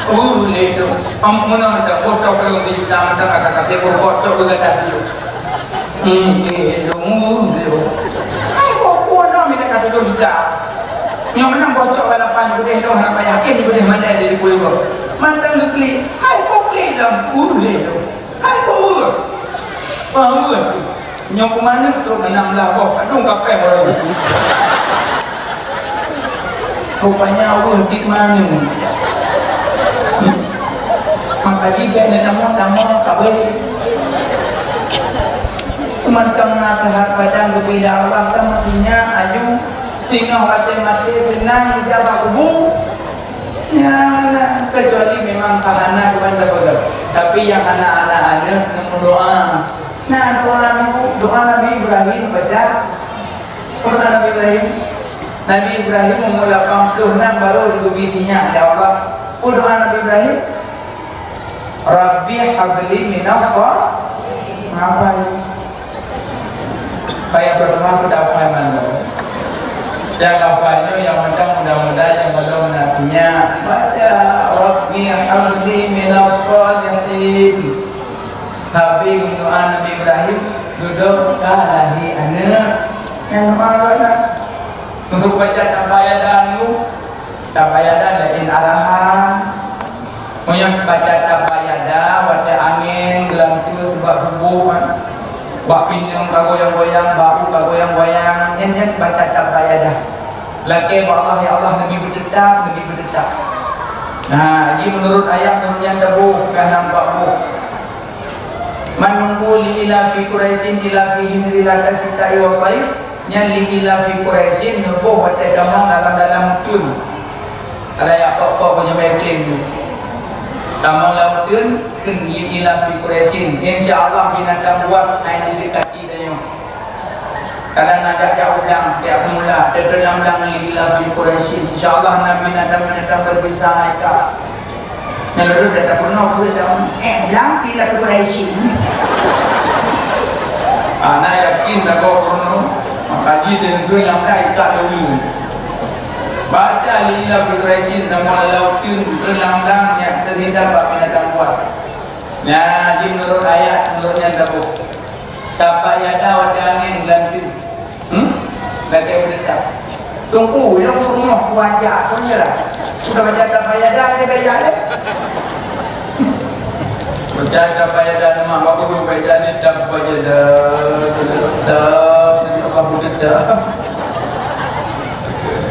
Uh, lé dong. Am, meunoe dong, bocok lôn sijuta mantong kata-kata keurukok cok geugadah bijeu. Hmm, eh, lôn, uh, lôn. Hai, boh, boh, lôn minta ka tujoh juta. Nyoe meunan bocok balapan, beudeh lôn hana payah, eh, beudeh mandai dari kueh lôn. Mantong geuklik. Hai, boh, klik lôn. Uh, lé lôn. Hai, boh, uh. Wah, uh. Nyoe keumaneuk trok enam belas boh, kadung kapéh baru. Rupanya Allah di mana? Maka jika ada nama-nama kabeh. Seumantong nasihat padang geubila Allah kan maksudnya aju singoh maté-maté seunang ijabah kubu. Ya, kecuali memang ka hana kebansa. Tapi yang hana anak-anak meudoa. Nah, doa Nabi, doa Nabi Ibrahim baca. Doa Nabi Ibrahim. Nabi Ibrahim umur lapan puluh enam baru diberi sinyak oleh Allah. Apa doa Nabi Ibrahim? "Rabbi habli minas salihin." Apa ini? Payah berdoa pada hafal malam. Yang hafalnya yang macam mudah-mudahan yang belum nantinya baca Rabbi habli minas salihin. Sabe doa Nabi Ibrahim, dudoe ka lahé aneuk. Nyang doa geuh na. Meuseubaca tabbat yada nyoe, tabbat yada laén arahan. Meunyoe baca tabbat yada, watèe angén geulanteue sabab suboh kan. Bak pineung ka goyang-goyang, bak u ka goyang-goyang, nyan, nyan baca tabbat yada. Lakèe bak Allah, "Ya Allah, neubi beuteutap, neubi beuteutap." Nah, ji meunurot ayat meunurot nyan taboh, ka nampak boh. Man nunggu li ila fi Quraisyin ila fi himri laka sita'i wa saif, nyan li ila fi Quraisyin neuboh watée tamong dalam-dalam uteuen. Ada yak pok-pok meunyoe klim tu. Tamong lam uteuen kheun li ila fi Quraisyin. Insya Allah binatang buas hai didekati dayong. Kadang na jak-jak ulang, jak mula, teulang-lang li ila fi Quraisyin. Insya Allah na binatang-binatang berbisa hai ka. Nalurus dah tak pernah pun dah. Eh, bilang pila tu dah isi. Ana yakin dah kau pernah. Maka ji dan tu yang dah ikat dulu. Baca lila berresin nama lautin terlanglang yang terhindar bak binatang buas. Nah, di menurut ayat, menurut yang tabu. Tapak yada watée angén geulantun. Hmm? Lagée beureuta. Teungku, nyang rumoh kuaja kon nyoe lah. Sudah baca tapak yada, dia baca lé. Baca tapak yada, nama bapak guru baca ni tapak yada. Tapak yada.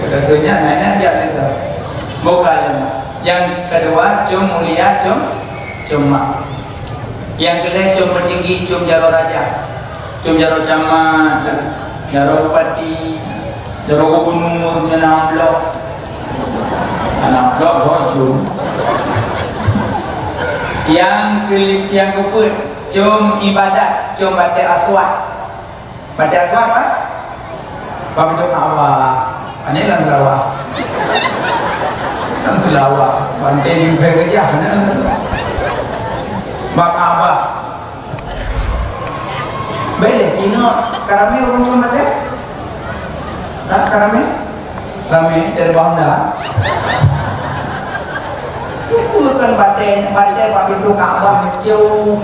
Tentunya, mana dia itu? Bukan. Yang kedua, cum mulia, cum, cum mak. Yang keulhée com peutinggi, com jaroe raja, com jaroe camat, jaroe bupati, jaroe gubunur, nyan na amplop. Hana amplop, hana com. Nyang keuli-, nyang keupeuet, com ibadat, com batée aswad. Batée aswad, Pak? Bak Ka'bah. Aneh lam Sulawah. Lam Sulawah. Pantai di Musa Gajah, aneh lam Sulawah. Bak Ka'bah. Baik deh, inoe ka ramé ureueng com batée? Ha, ka ramé? Ramé, dari Banda. Keupeue kon batée, batée bak pintoe Ka'bah cium.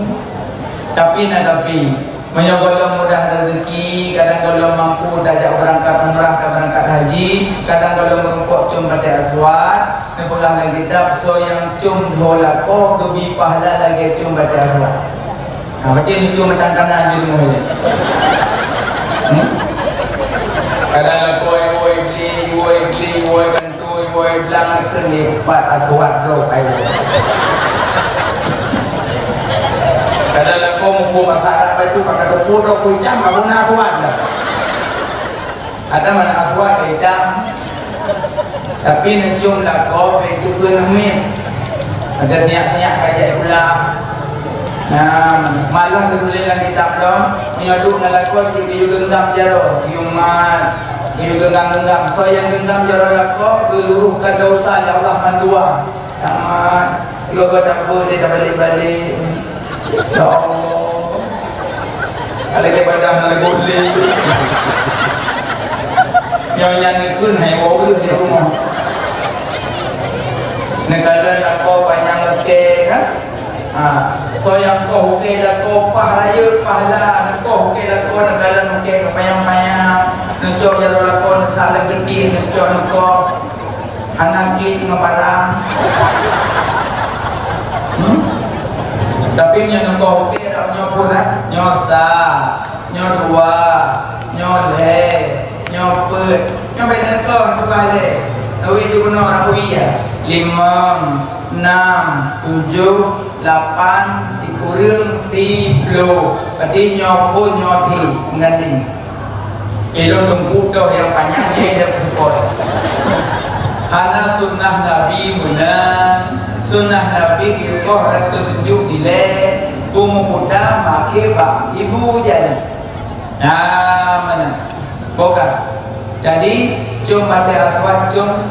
Tapi na tapi. Meunyoe gohlom mudah rezeki, kadang gohlom mampu tajak beurangkat umrah, ka beurangkat haji, kadang gohlom meurumpok com batée aswad, neupeugah lam kitab, soe nyang com dhoe lakoe geubi pahala lagée com batée aswad. Ha, macam ni com batang kana di rumoh nyan. Hmm? Kadang lakoe, woi, bli, woi, bli, woi, Tui woi blang keuneuk pat aswad droe kayu. Kadang lakoe muphom bahasa Arab bacut, maka teupeu droe kuitang, ka beuna aswad dah. Ada mana aswad ka itam. Tapi neucom lakoe, ka itu keu neumiet. Ada siap-siap ka jak pulang. Nah, malah geutuléh lam kitab lom, meunyoe duek ngon lakoe cit geuyue geunggam jaroe, geuyue mat, geuyue geunggam-geunggam. Soe nyang geunggam jaroe lakoe, geuluruhkan desya lé Allah mandua. Tamat, sigoe-goe tapeue lé tabalek-balek. Ya Allah. Alèh ibadah na leugot lé. Nyoe nyan neukheun hai woe ureueng di rumoh. Neukalon lakoe panyang leuke kan? Ha, soe nyang koh ukée lakoe paih rayeuk pahala, neukoh ukée lakoe neukalon ukée keupayang-payang, neucok jaroe lakoe neusak lam keutik, neucok neukoh, hana klik ngon parang. Hmm? Tapi nyoe neukoh ukée dak nyoe pun dah, nyoe sa. Nyoe dua, nyoe lhée, nyoe peuet. Nyoe bak neukoh, neukeubah lé. Neuwi ju keunoe rangui ya. Limong, nam, tujoh, lapan, sikureueng, siploh. Berarti nyoe phon nyoe thi ngon lim. Ilôn teungku toh nyang panyang nyoe idap seupôt. Hana sunnah Nabi meunan. Sunnah Nabi geukoh rot teununjuk dilée, peumukuda maké bak ibu jari. Nah, mana? Bukan. Jadi, com batée aswad, com,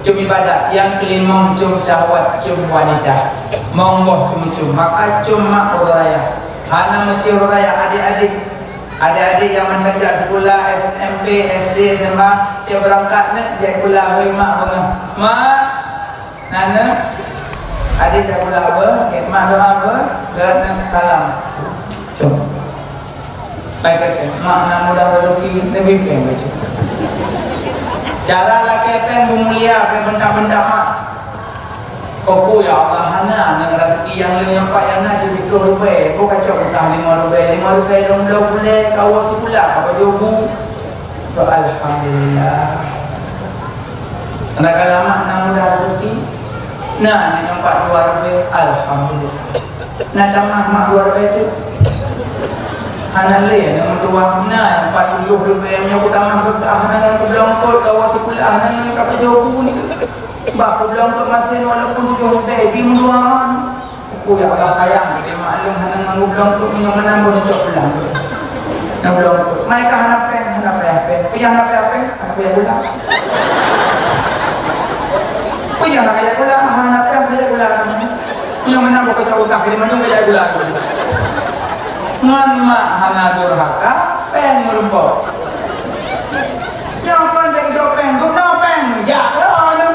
com ibadat. Nyang keulimong, com syahwat, com wanita. Monggoh com-com. Maka com mak uroe raya. Hana meusti uroe raya, adék-adék. Adék-adék nyang mantong jak sikula S M P, S D, S M A, tiep beurangkat neuk jak sikula, hôi mak beungoh. Mak, Nana, adék jak sikula beuh, mak doa beuh, geuneuk salam. Com. Baik, mak na mudah rezeki, neubi péng bacut. Cara lakée péng beumulia, péng bentak-bentak mak. Oku, ya Allah, hana, nang rezeki nyang lé nyang pat nyang na cit siplôh ribèe, boh kacok geutah limong ribèe, limong ribèe lom bloe gulée, ka woe sikula, ka pajoh bu. Alhamdulillah. Kadang-kadang mak na mudah rezeki. Na nyang pat dua ribèe, alhamdulillah. Na tamah mak dua ribèe tu. Hana lé nyang meutuah, na nyang pat tujoh ribèe, nyoe kutamah keu kah, hana ngon kublong kot, kawa sikulah, hana ngon kapajoh bu ni. Bah kublong kot masen walaupun tujoh ribèe, bi meutuah. Ku ya Allah sayang, geude maklum hana ngon kublong kot, meunyoe meunan bon cok pulang. Na kublong kot. Mai kah hana péng, hana payah péng. Peue nyang hana payah péng? Hana payah gula. Peue nyang hana payah gula? Hana péng, payah gula. Nyang meunan bukon cok utang, jadi mandum payah gula. Ngon mak hana durhaka, péng meureumpok. Nyang kon dek jok péng, duk na péng, jak droeneuh.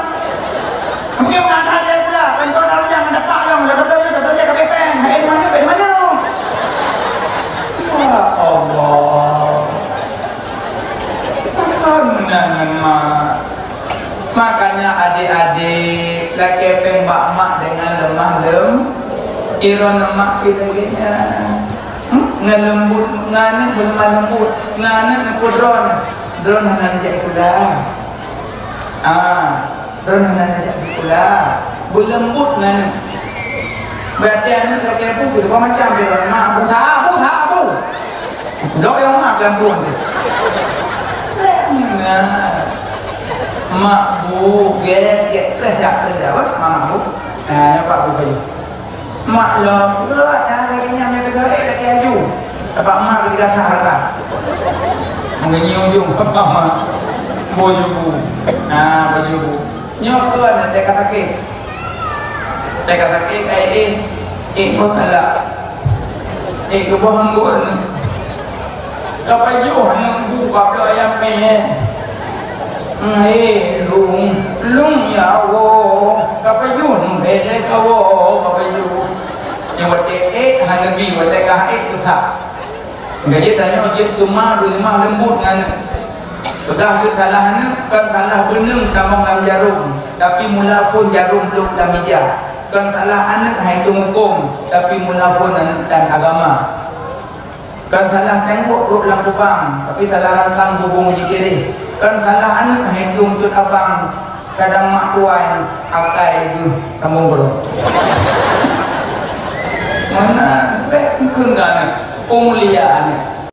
Mungkin meunan that jai gula, kan kon harus nyang dapat lom, dapat donya, dapat donya, kabeh péng, hai mana, péng mana? Ya Allah. Takkan meunan ngon mak. Makanya adik-adik, lakèe péng bak mak dengan lemah lem-, iron mak pih lagèe nyan. Hmm? Ngelembut, nganeuk beulemah lembut, nganeuk neupeu droeneuh. Droeneuh hana neujak sikula. Ah, droeneuh hana neujak sikula. Beulembut nganeuk. Berarti aneuk lagèe bu, berubah macam dia. Mak bu, sa bu, sa bu. Dok yang mak dalam buah tu. Benar. Mak bu, gek, gek, terus jak, terus jak, apa? Mak bu. Ah, yang pak bu kayu. Mak lom, geuh, dah lagèe nyan, meunyoe teuga, eh, lagèe aju. Tapak mak di kata harta. Mengenyi ujung, tapak mak. Baju bu. Nah, baju bu. Nyoe keu aneuk teuka sakét. Teuka sakét, eh, eh. Eh, bos alah. Eh, geuboh anggôn. Kapajoh neuk bu kabloe ayam pèng. Hai lôn, lôn ya Allah, kapajoh neuk bèlèe kawoe, kapajoh. Nyoe watèe ék hana bi, watèe ka ék peusah. Gajék tanyoe jeuet teuma beuleumah leumbot ngon aneuk. Peugah keu salah aneuk, kon salah beuneung tamong lam jarôm, tapi mula phôn jarôm lôb lam ija. Kon salah aneuk hai teuhukôm, tapi mula phôn aneuk tan agama. Kon salah cangguek rot lam kubang, tapi salah rangkang bubông jikirém. Kon salah aneuk hai tueng cut abang, kadang mak tuan akai geuh sambông brôk. Meunan, bèk kheun keu aneuk, peumulia aneuk.